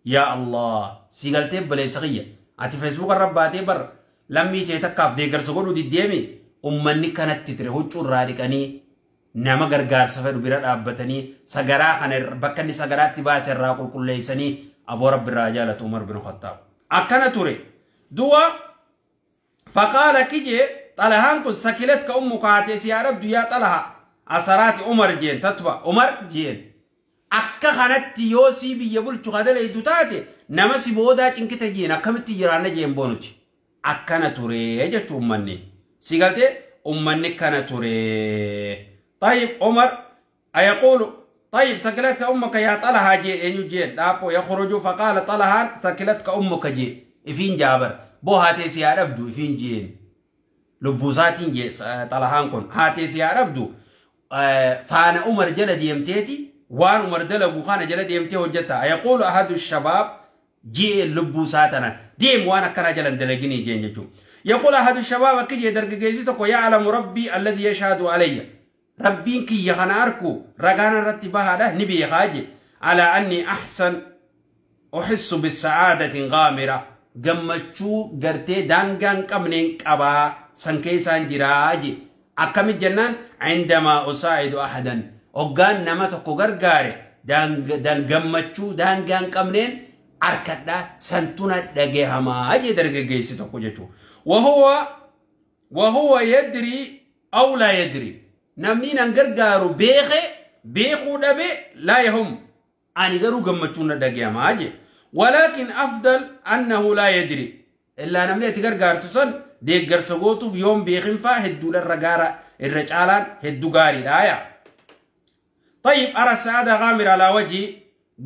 Yaa Allah si galtee baleessa qiyya ati feesbuuk irra baatee bar lammii ta'e takkaaf deeggarsa godhuu diddeemi ummanni kanatti ture huccuu irraa dhiqanii nama gargaarsa fedhu bira dhaabbatanii sagaraa kana bakka inni sagaraatti baase irraa qulqulleessanii aboo rabbi irraa jaalatu Umar bin Khattaab. Akkana ture du'a faqaala kijee xalahaan kun sakilatka ummuka haatee si yaa dhabdu yaa xalaha asaraati Umar jeen tatba Umar jeen akka kanatti yoo sii biyya bulchu kadalaytu taate nama si boodaa cinkita jeen akkamitti jiraanna jeen boonuti akkana ture jechuu ummanni si galtee ummanni kana ture. طيب عمر أيقول طيب سكلتك أمك يا طلحة جي إنو جي دابو يخرج فقال طلحة سكلتك أمك جي إفين جابر بو هاتي سيار أبدو إفين جين لبوساتين جي طلحان كون هاتي سيار أبدو فأنا عمر جل ديمتيتي وان عمر دلقو خانا جل ديمتي وجتا يقول أحد الشباب جي لبوساتنا ديم وانا كنا جلن دلقيني جين جيتو يقول أحد الشباب كي درق جيزتك ويعلم ربي الذي يشهد علي ربين كي يخناركو رغانا رتبها له نبي خاجي على أني أحسن أحس بالسعادة غامرة قمتشو قرتي دانغان كمنين كبا سنكي سانجراجي أكم الجنان عندما أساعد أحدا أقان نمتكو غرغاري دان قمتشو دانغان كمنين أركدا سنتونا دقيها ما أجي درقا جيسي تقو جتشو وهو يدري أو لا يدري namni nan gargaaru beeke beekuu dhabe laa yahum ani garuu gammachuun na dhagayamaa je walaakin afdal annahu laa yadri illaa namni ati gargaartu san deeggarsa gootuuf yoon beekin faa hedduudha irra gaara irra caalaan hedduu gaariidha yaa طيب أرى السعادة غامرة على وجهي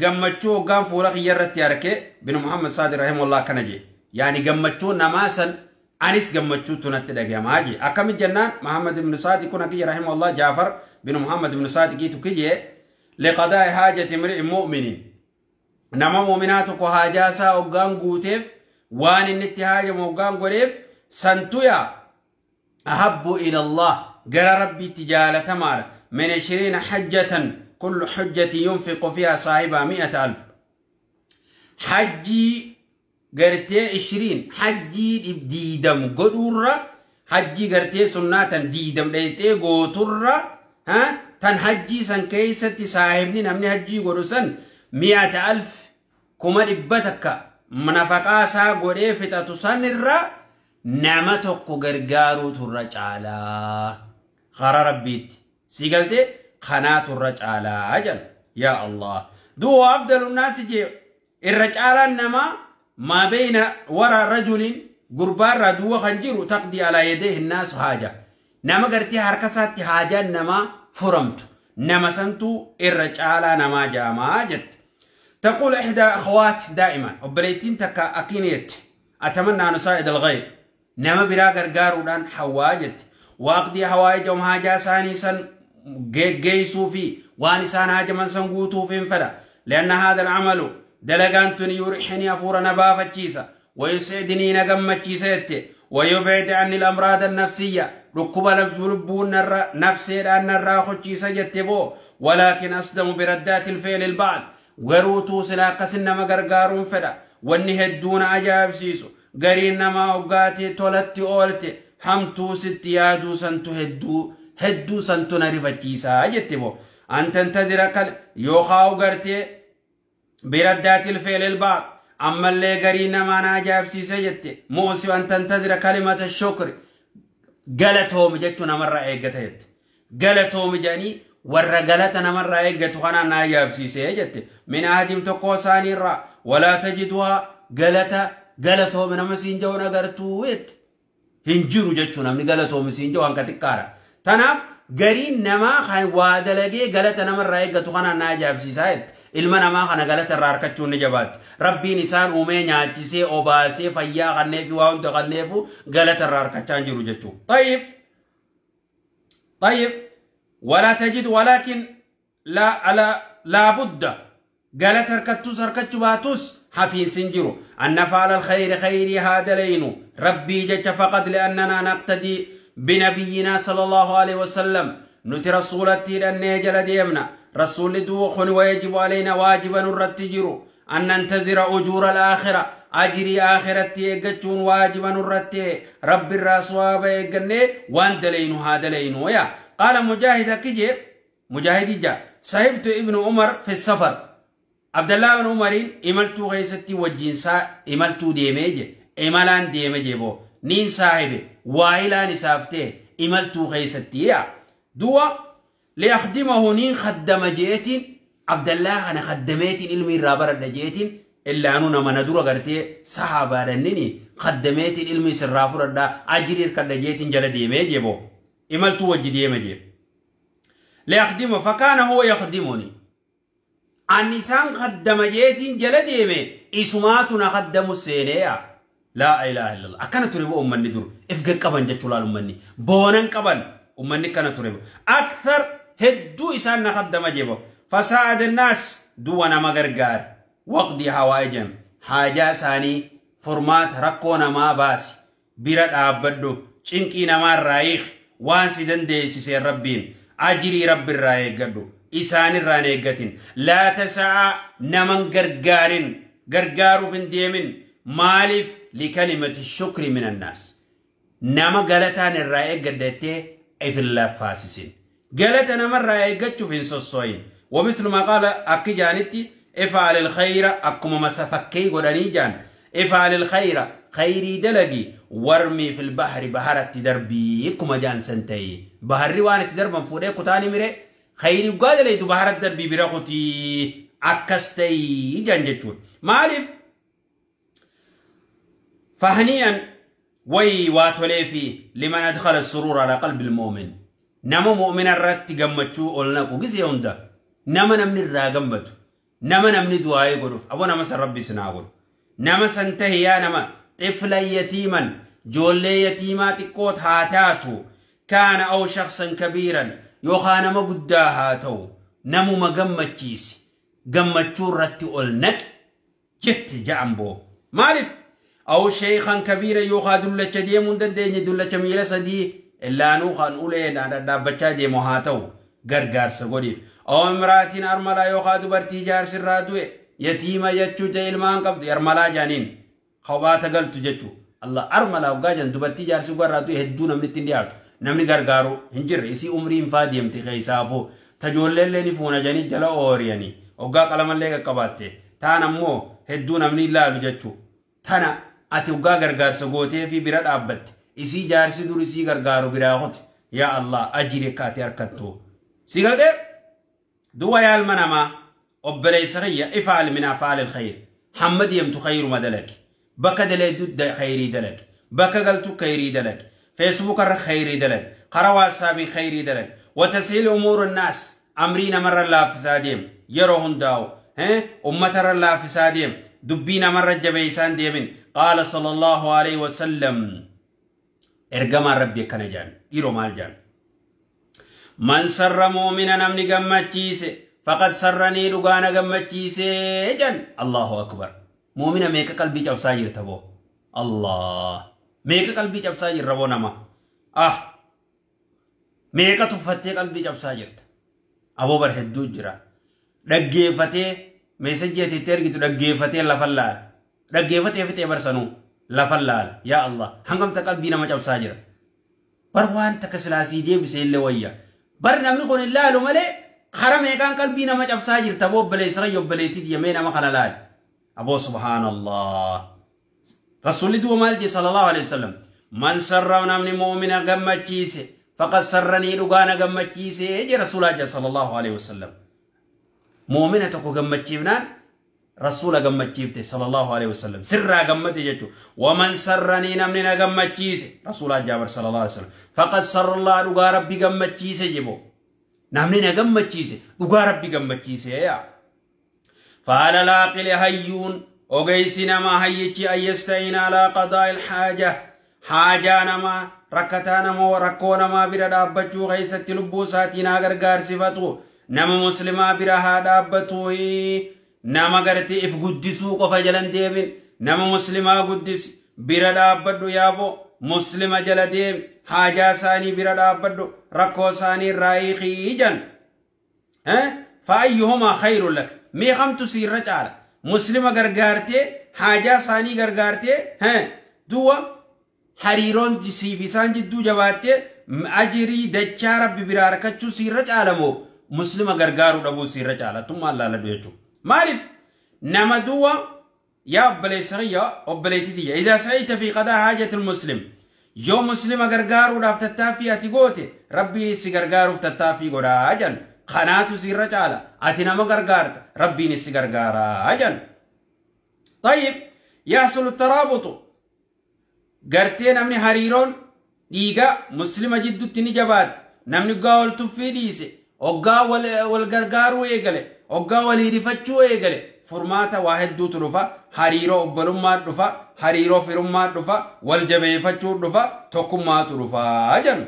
gammachuu hoggaan fuula kiyya irratti arke bin Muhammad Saadi rahimahullah kana je yaani gammachuu namaa san anis gammachuutu natti dhagayamaa je akkami jennaan Muhammad ibn Saadi kun akiyya rahimahullah Jaafar bin Muhammad ibn Saadiqiitu kiyye Liqadaa'i haajati imri'in mu'minin. Nama mu'minaa tokko haajaa isaa hoggaan guuteef waan inni itti haajamu hoggaan godheef santuyaa ahabbu ila Allah gara rabbiitti jaalatamaadha. Min 20 hajjatan kullu hujjati yunfiqu fiha saahiba 100,000. Hajjii gartee 20 hajjii 20 godhuurra hajjii gartee sunnaa tan 20 dheeyxee gooturra tan hajjii san keessatti saahibni namni hajjii godhu san 100,000 100,000 nafaqaa isaa godhee fixatu sanirra nama tokko gargaaruutu irra caalaa karaa rabbiitti si galtee kanaatu irra caalaa jedha. Yaa Allah du'a afdalu naasi jee irra caalaan namaa maa bayna wara rajulin gurbaarraa duwwa kan jiru taqdii alaa yadeehi naasu haaja nama gartee harka isaatti haajaan namaa furamtu nama santuu irra caalaa namaa jaamaa jette. تقول إحدى أخوات دائما وبليتين تكا أكينيت أتمنى أن أساعد الغير نما برا غرغارودان حواجت وأقضي حوائجهم حاجة ساني سن جيسو في وانسان حاجة من سنقوتو في انفدا لأن هذا العمل دلقانتني يريحني أفور نبافة تشيسا ويسعدني نقمة تشيسا ويبعد عني الأمراض النفسية ركوب لبون نفسي لأن الراخو تشيسا جتبو ولكن أصدم بردات الفعل البعض غروتو سلاقس نما غرغارون فدا واني هدون عجاب سيسو غرين نما اوغاتي تولتي اولتي همتو ستيادو سنتو هدو هدو سنتو نرفتيسا جتبو أن تنتظر كل يوخاو غرتي بردات الفعل البعض أما اللي غرين نما نعجاب سيسا جتي موسي أن تنتظر كلمة الشكر قالتهم جتو نمر ايقتهت قالتهم جاني warra galata namarraa eeggatu kanaan na ajaa'ibsiisee jette. Min ahadim tokko isaaniirraa walaa tajiduhaa galata galatoome nama siin ja'uun agartuu jette. Hin jiru jechuun namni galatoome siin ja'u hanqa xiqqaadha. Tanaaf gariin namaa kan waa dalagee galata namarraa eeggatu kanaan na ajaa'ibsiisaa jette. Ilma namaa kana galata irraa harkachuun ni jabaatti. Rabbiin isaan uumee nyaachisee obaasee fayyaa kanneefi waa hunda kanneefu galata irraa harkachaa hin jiru jechuudha. Tayyib. Tayyib. ولا تجد ولكن لا على لا بد قالت هركتوس هركتوباتوس حفين سنجرو أن نفعل الخير خيري هذا لينو ربي جج فقد لأننا نقتدي بنبينا صلى الله عليه وسلم نتي رسولتي لأن يجل ديمنا رسول دوخ ويجب علينا واجبا نرتجرو أن ننتظر أجور الآخرة أجري آخرتي يقجون واجبا نرتي رب الرسواب يقني وان دلينو هذا لينو يا قال مجاهد كجي مجاهد جا صاحبت ابن عمر في السفر عبد الله بن عمر إملتو غيستي وجنسا إملتو ديميج إملان ديميج بو نين صاحبي وايلان سافته إملتو غيستي يا دوا ليخدمه نين خدم جيتين عبد الله أنا خدميتين علمي رابر دجيتين إلا أنو نما ندور غرتي صحابة رنني خدميتين علمي سرافر دا أجرير كدجيتين جل ديميج بو إملتو وجدي مجيب ليخدمه فكان هو يخدمني النسان خدم جيتين جلديمي إسماتنا خدم السينيا لا إله إلا الله أكنا تريبو أمني دور إفقر قبن جتولال أمني بونن قبن أمني كان تريبو أكثر هدو إسان خدم جيبو فساعد الناس دوانا مغرقار وقضي حوائجهم حاجة ساني فرمات رقونا ما باس بيرد أبدو چنكينا ما رايخ waan si dandeessiseen rabbiin ajirii rabbi irraa eeggadhu isaan irraa hin eeggatin laa tasa'a naman gargaarin gargaaruuf hin deemin maaliif likalimati shukri min annaas nama galataan irraa eeggadha jettee if hin laffaasisin galata namarraa eeggachuuf hin sossooyin ومثل ما قال أكي جانتي افعل الخير أكما مسافكي قدني جان افعل الخير خيري دلقي وارمي في البحر بحرت دربي كما جان سنتي بحري وانا تدربا فودي كتاني مري خيري قال لي بحرت دربي برخوتي عكستي جان جتون معرف فهنيا وي واتوليفي لمن أدخل السرور على قلب المؤمن نما مؤمن الرت قمتشو قلنا قسي هوندا نما نمني الراقمتو نما نمني دعائي قلوف أبو نما سن ربي سنعقل نما سنتهي يا نما طفلا يتيما جولي يتيمات قوت هاتاتو كان أو شخصا كبيرا يوخانا ما قداهاتو Namuma gammachiisi. Gammachuu irratti ol naqi jette ja'an boo. Maaliif? Aw sheekhan kabiira yookaan dullacha deemuu hin dandeenye dullacha miila sadii illaanuu kan ulee dhaabbachaa deemu haa ta'u gargaarsa godhiif. Aw imraatiin armalaa yookaan dubartii jaarsirraa du'e yatiima jechuu ta'e ilmaan qabdu armalaa jaaniin kophaata galtu jechuu. Allah armalaa hoggaa jan dubartii jaarsi irraa du'e hedduu namni ittiin dhiyaatu namni gargaaru hin jirre isii umriin faa deemte keessaafuu tajoolleellee ni fuuna janii jala ooriyanii hoggaa qalamallee qaqqabaatte taan ammoo hedduu namni ilaalu jechuu. Tana ati hoggaa gargaarsa gootee fi bira dhaabbatte isii jaarsi dur isii gargaaru biraa qote yaa Allah ajiri akka ati harkattu si galtee duwwa yaa ilma namaa obboleessa kiyya ifaal min afaal alkhayr hamma deemtu khayruma dalagi bakka daleedu khayrii dalagi bakka galtu khayrii dalagi feesbuuk irra khayrii dalagi karaa waatsaabii khayrii dalagi وتسهيل أمور الناس أمرينا مرة لا فساديم yeroo hundaa'u ummata irra laaffisaa deem dubbii namarra jabeeysaan deemin. Qaala sallallahu alaihi wasallam ergamaan rabbi akkana jaan dhiiroo maal jaan man sarra mu'mina namni gammachiise faqad sarranii dhugaana gammachiise jan. Allahu akbar. Mu'mina meeqa qalbii cabsaa jirta boo? Allah meeqa qalbii cabsaa jirra boo nama? Ah meeqa tuffattee qalbii cabsaa jirta? Aboo bar hedduu jira. Dhaggeeffatee meesajii ati itti ergitu dhaggeeffatee lafa laala. Dhaggeeffatee fixee barsanuu lafa laala. Yaa Allah hangamta qalbii nama cabsaa jira. Bar waan takka silaasii deebisee illee wayya. Bar namni kun hin laalu malee kara meeqaan qalbii nama cabsaa jirta aboo obboleessa kiyya obboleettii yemee nama kana laali. Aboo subhaanallah. Rasuulli du'a maal jee sallallahu alaihi wasallam man sarra namni mu'mina gammachiise faqad sarranii dhugaana gammachiise jee rasuulaa jee sallallahu alaihi wasallam. Mu'mina tokko gammachiifnaan rasuula gammachiifte sallallahu alaihi wasallam sirraa gammade jechuudha. Waman sarranii namni na gammachiise rasuulaa jaabar sallallahu alaihi wasallam faqad sarrallaa dhugaa rabbi gammachiise jebo namni na gammachiise dhugaa rabbi gammachiise yaa. Faala laaqili hayyuun ogeessi namaa hayyichi ayyasta'iina alaa qadaa'il haaja haajaa namaa rakkataa namaa rakkoo namaa bira dhaabbachuu keessatti lubbuu isaatiin haa gargaarsifatu. Nama muslimaa bira haa dhaabbatu. Nama gartee if guddisuu qofa jalan deemin nama muslimaa guddisi bira dhaabbadhu yaaboo muslima jala deemi haajaa isaanii bira dhaabbadhu rakkoo isaanii irraa hiikii jan. Fa'ayyuhumaa khayrun lak meeqamtu siirra caala muslima gargaartee haajaa isaanii gargaartee du'a hariiroon siif isaan jidduu jabaattee ajirii dachaa rabbi biraa harkachuu siirra caala moo muslima gargaaruu dhabuu siirra caala tummaan laaladhu jechuudha. Maaliif nama du'a yaa obboleessa kiyya obboleettii tiyya idaa sa'ita fi qadaa haajatil muslim yoo muslima gargaaruudhaaf tattaaffii ati goote rabbiin si gargaaruuf tattaaffii godhaa jan kanaatu siirra caala ati nama gargaarta rabbiin si gargaaraa jan. طيب يحصل الترابط gartee namni hariiroon dhiiga muslima jidduutti ni jabaate namni hoggaa wal tuffii dhiise hoggaa wal gargaaruu eegale hoggaa walii rifachuu eegale furmaata waa hedduutu dhufa hariiroo obbolummaa dhufa hariiroo firummaa dhufa wal jabeeffachuu dhufa tokkummaatu dhufa jan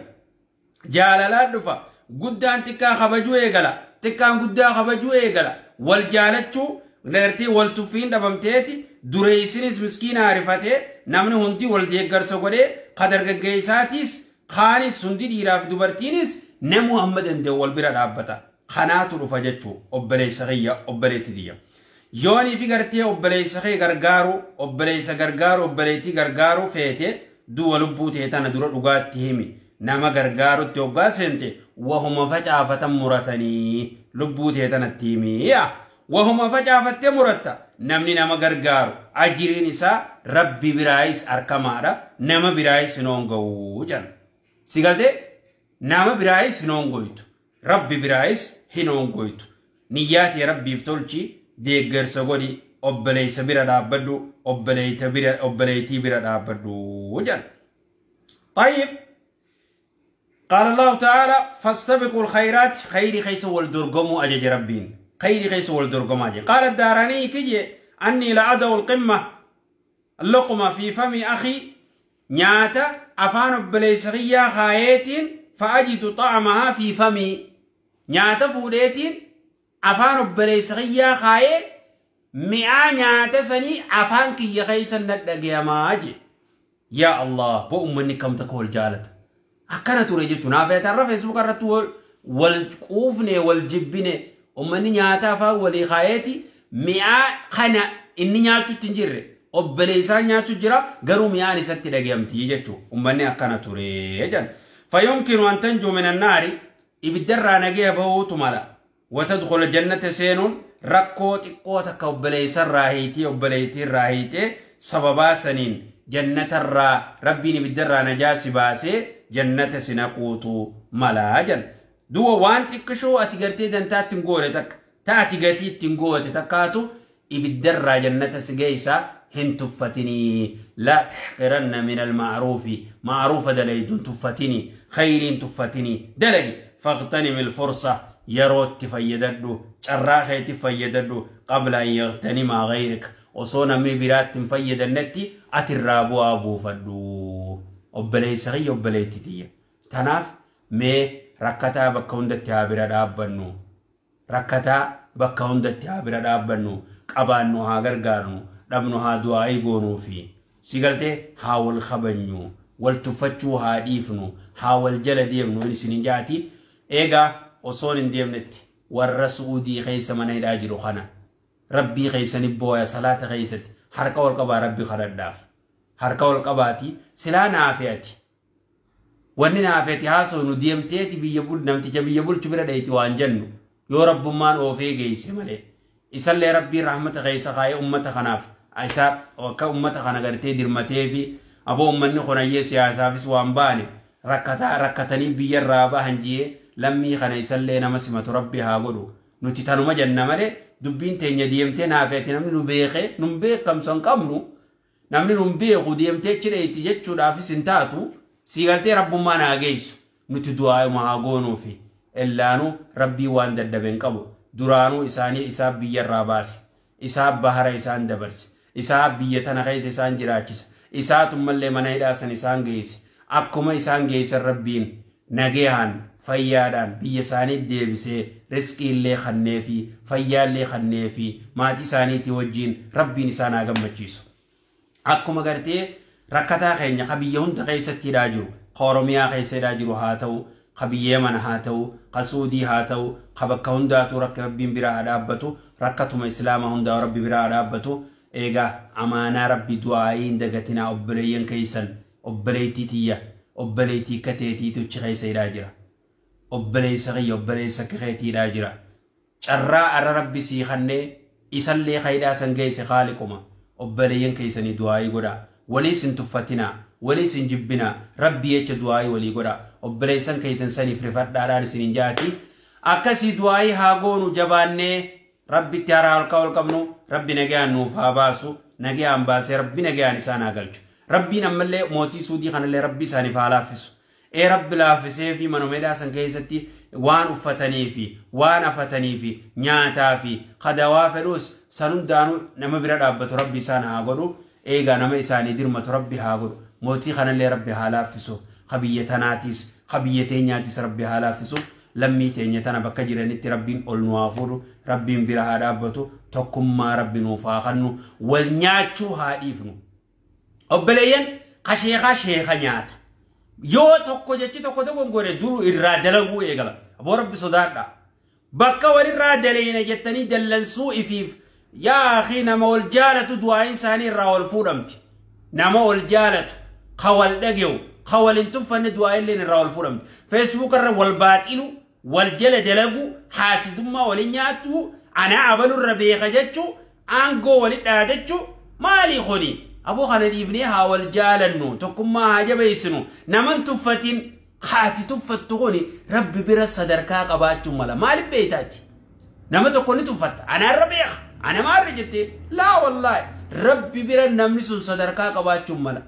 jaalalaa dhufa guddaan xiqqaa kabajuu eegala xiqqaan guddaa kabajuu eegala wal jaalachuu gartee wal tuffiin dhabamteeti dureessinis miskiina arifatee namni hundi wal deeggarsa godhee ka dargaggeessaatiis kaanis hundi dhiiraa fi dubartiinis namuu hamma danda'u wal bira dhaabbata. Kanaatu dhufa jechuu obboleessa kiyya obboleetti tiyya. Yoonii fi gartee obboleessa kee gargaaru obboleessa gargaaru obboleettii gargaaru feete du'a lubbuu ta'e tana dura dhugaatti himi nama gargaarutti hoggaa seente wahuma facaafatan muratanii lubbuu ta'e tanatti himi yaa. Wahuma facaafattee muratta namni nama gargaaru ajiriin isaa rabbi biraayis harkamaadha nama biraayis hin honga'u jedhan. Si galtee nama biraayis hin hongoytu rabbi biraayis hin hongoytu niyyaatee rabbiif tolchi deeggarsa godhi obboleessa bira dhaabbadhu obboleettii bira dhaabbadhu jedhan. طيب قال الله تعالى فاستبقوا الخيرات خير خيس والدرقموا أجج ربين خير خيس والدرقم. قال الداراني كجي أني لأدعو القمة اللقمة في فم أخي نياتا أفان بليسغية خايتين فأجد طعمها في فمي نياتا فوليتين Afaan obboleessa kiyyaa kaayee mi'aa nyaata sanii afaan kiyya keessa na dhagayamaa je. Yaa Allah, boo uummanni kam takka wal jaalata. Akkana ture jechuun naafeeta irra feesbuuka irratti wal quufne wal jibbine uummanni nyaata afaan walii kaayeeti mi'aa kana inni nyaachuutti hin jirre obboleessaan nyaachuu jira garuu mi'aan isatti dhagayamti jechuudha. Uummanni akkana ture jedhan. Fayyumkinu an tanjuu minan naari ibiddarraa nagee bahuutu mala. Watadkhula jannata seenuun rakkoo xiqqoo takka obboleessarraa hiitee obboleettiirraa hiitee sababaa saniin jannatarraa rabbiin ibiddarraa najaa si baasee jannata si naquutu malaa jedhan. Duuba waan xiqqishoo ati gartee dantaatti hin goone takka taati gatii itti hin goote takkaatu ibiddarraa jannata si geessaa hin tuffatinii. Laa taxqiranna min alma'ruufi ma'ruufa dalayduun tuffatinii khayriin tuffatinii dalagi faqtanim ilfursa yerootti fayyadadhu carraa keetti fayyadadhu qabla an yaqtanimaa ghayrika osoo namni biraatti hin fayyadannetti ati irraa bu'aa buufadhu. Obboleessa kiyya obboleettii tiyya. Tanaaf mee rakkataa bakka hundatti haa bira dhaabbannu. Rakkataa bakka hundatti haa bira dhaabbannu. Qabaannu haa gargaarnu. Dhabnu haa du'aa'ii goonuufi. Si galtee haa wal kabajnu. Wal tuffachuu haa dhiifnu. Haa wal jala deemnu isin hin jaati. Eegaa osoon hin deemnetti warra Su'uudii keessa mana hidhaa jiru kana. Rabbii keessani booya salaata keessatti harka wal qabaa rabbi kadhadhaaf. Harka wal qabaati silaa naafeeti. Wanni naafeeti haasoo nu deemteeti biyya bul namticha biyya bulchu bira dheeti waan jennu yoo rabbummaan oofee geesse malee. Isallee rabbiin rahmata keessa kaayee ummata kanaaf isaa akka ummata kana gartee dirmatee fi aboo ummanni kunayyee siyaasaafis waan baane rakkataa rakkatanii biyyarraa bahan jiyee lammii kana isallee nama simatu rabbi haa godhu. Nuti tanuma jenna malee dubbiin teenya deemtee naafeeti namni nu beekee nun beekamsa hin qabnu namni nun beeku deemtee cidheetti jechuudhaafis hin taatu sii galtee rabbummaan haa geessu nuti du'aa'uma haa goonuufi illaanuu rabbii waan dadhabe hin qabu duraanuu isaanii isaa biyyarraa baase isaa bahara isaan dabarse isaa biyya tana keessa isaan jiraachisa isaatummallee mana hidhaasan isaan geesse akkuma isaan geessan rabbiin nageehaan fayyaadhaan biyya isaanii deebisee riskiillee kanneefi fayyaallee kanneefi maatii isaaniitii wajjiin rabbiin isaan haa gammachiisu. Akkuma gartee rakkataa keenya ka biyya hunda keessatti hidhaa jiru ka Oromiyaa keessa hidhaa jiru haa ta'u ka biyya Yemen haa ta'u ka Suudii haa ta'u ka bakka hundaatu rakka rabbiin biraa haa dhaabbatu rakkatuma Islaamaa hundaa rabbi biraa haa dhaabbatu. Eegaa amaanaa rabbi du'aa'ii hin dagatinaa obboleeyyan keessan obboleettii tiyya obboleettii kateetiitu achi keessa hidhaa jira. Obboleessa kiyya obboleessa keetii hidhaa jira. Carraa arra rabbi sii kannee isallee ka hidhaa san geesse haaliquma obboleeyyan keessanii du'aa'ii godhaa. Waliis hin tuffatinaa waliis hin jibbinaa rabbi jecha du'aa'ii walii godhaa. Obboleessan keessan saniif rifadhaadhaan isin hin jaati. Akkasii du'aa'ii haa goonu jabaannee rabbitti hara halkaa ol qabnu rabbi nagaan nuuf haa baasu nagaan baasee rabbi nagaan isaan haa galchu. Rabbiin ammallee mootii Suudii kanallee rabbi isaaniif haa laaffisu. Ee rabbi laaffisee fi manuma hidhaa san keessatti waan uffatanii fi waan afatanii fi nyaataa fi kadawaa fedhus san hundaanuu nama bira dhaabbatu rabbi isaan haa godhu. Eegaa nama isaanii dirmatu rabbi haa godhu. Mootii kanallee rabbi haa laaffisuuf. Ka biyya tanaatiis ka biyya teenyaatiis rabbi haa laaffisuuf. Lammii teenya tana bakka jiranitti rabbiin ol nu haa fuudhu rabbiin bira haa dhaabbatu tokkummaa rabbi nuuf haa kennu wal nyaachuu haa dhiifnu. Obboleeyyan ka sheekaa sheeka nyaata. Yoo tokko jechi tokko tokko godhe duru irraa dalaguu eegala. Aboo rabbi sodaadha. Bakka walirraa daleena jettanii dallansuu ifiif yaa akhi nama ol jaalatu du'aa'iin isaanii irraa ol fuudhamti. Nama ol jaalatu ka wal dhage'u ka wal hin tuffanne du'aa'illeen irraa ol fuudhamti. Feesbuuk irra wal baaxilu wal jala dalagu haasidummaa waliin nyaattu anaa abalurra beeka jechuu aangoo wali dhaadachuu maali kuni? Aboo kana dhiifnee haa wal jaalannu tokkummaa haa jabeessinu naman tuffatin haati tuffattu kuni rabbi bira sadarkaa qabaachuu mala maaliif beektaati? Nama tokko ni tuffatta anaarra beeka ana maarra jettee laa wallaahi rabbi bira namni sun sadarkaa qabaachuu mala.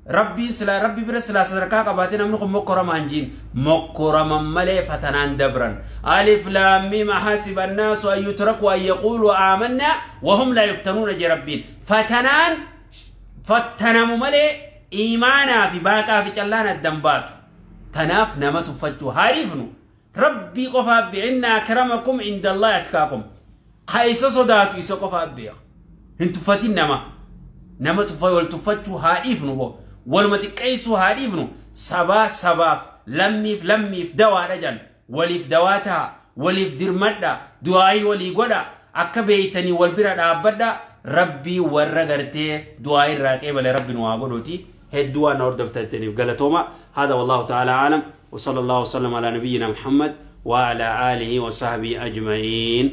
Rabbiin silaa rabbi bira silaa sadarkaa qabaatee namni kun mokkoramaan jiin mokkoraman malee fatanaan dabran. Alif laam miim hasiba annaasu an yutraku an yaquulu aamanna wahum laa yuftanuuna jee rabbiin. Fatanaan fattanamu malee iimaanaa fi baaqaa fi callaan addan baatu. Tanaaf nama tuffachuu haa dhiifnu. Rabbii qofaaf beeka. Inna akramakum inda Allahi atqaakum. Ka isa sodaatu isa qofaaf beeka. Hin tuffatin nama. Nama tuffa wal tuffachuu haa dhiifnu boo. Waluma xiqqeessuu haa dhiifnu. Sabaa sabaaf, lammiif lammiif dawaadha jan. Waliif dawaa ta'a. Waliif dirmadha. Du'aayii walii godha. Akka beeytanii wal bira dhaabbadha. Rabbii warra gartee du'aa irraa qeebale rabbi nu haa godhuuti. Hedduu waan hordoftaniif galatooma. Hada wallahu ta'ala aalam. وصلى الله وسلم على نبينا محمد وعلى آله وصحبه أجمعين.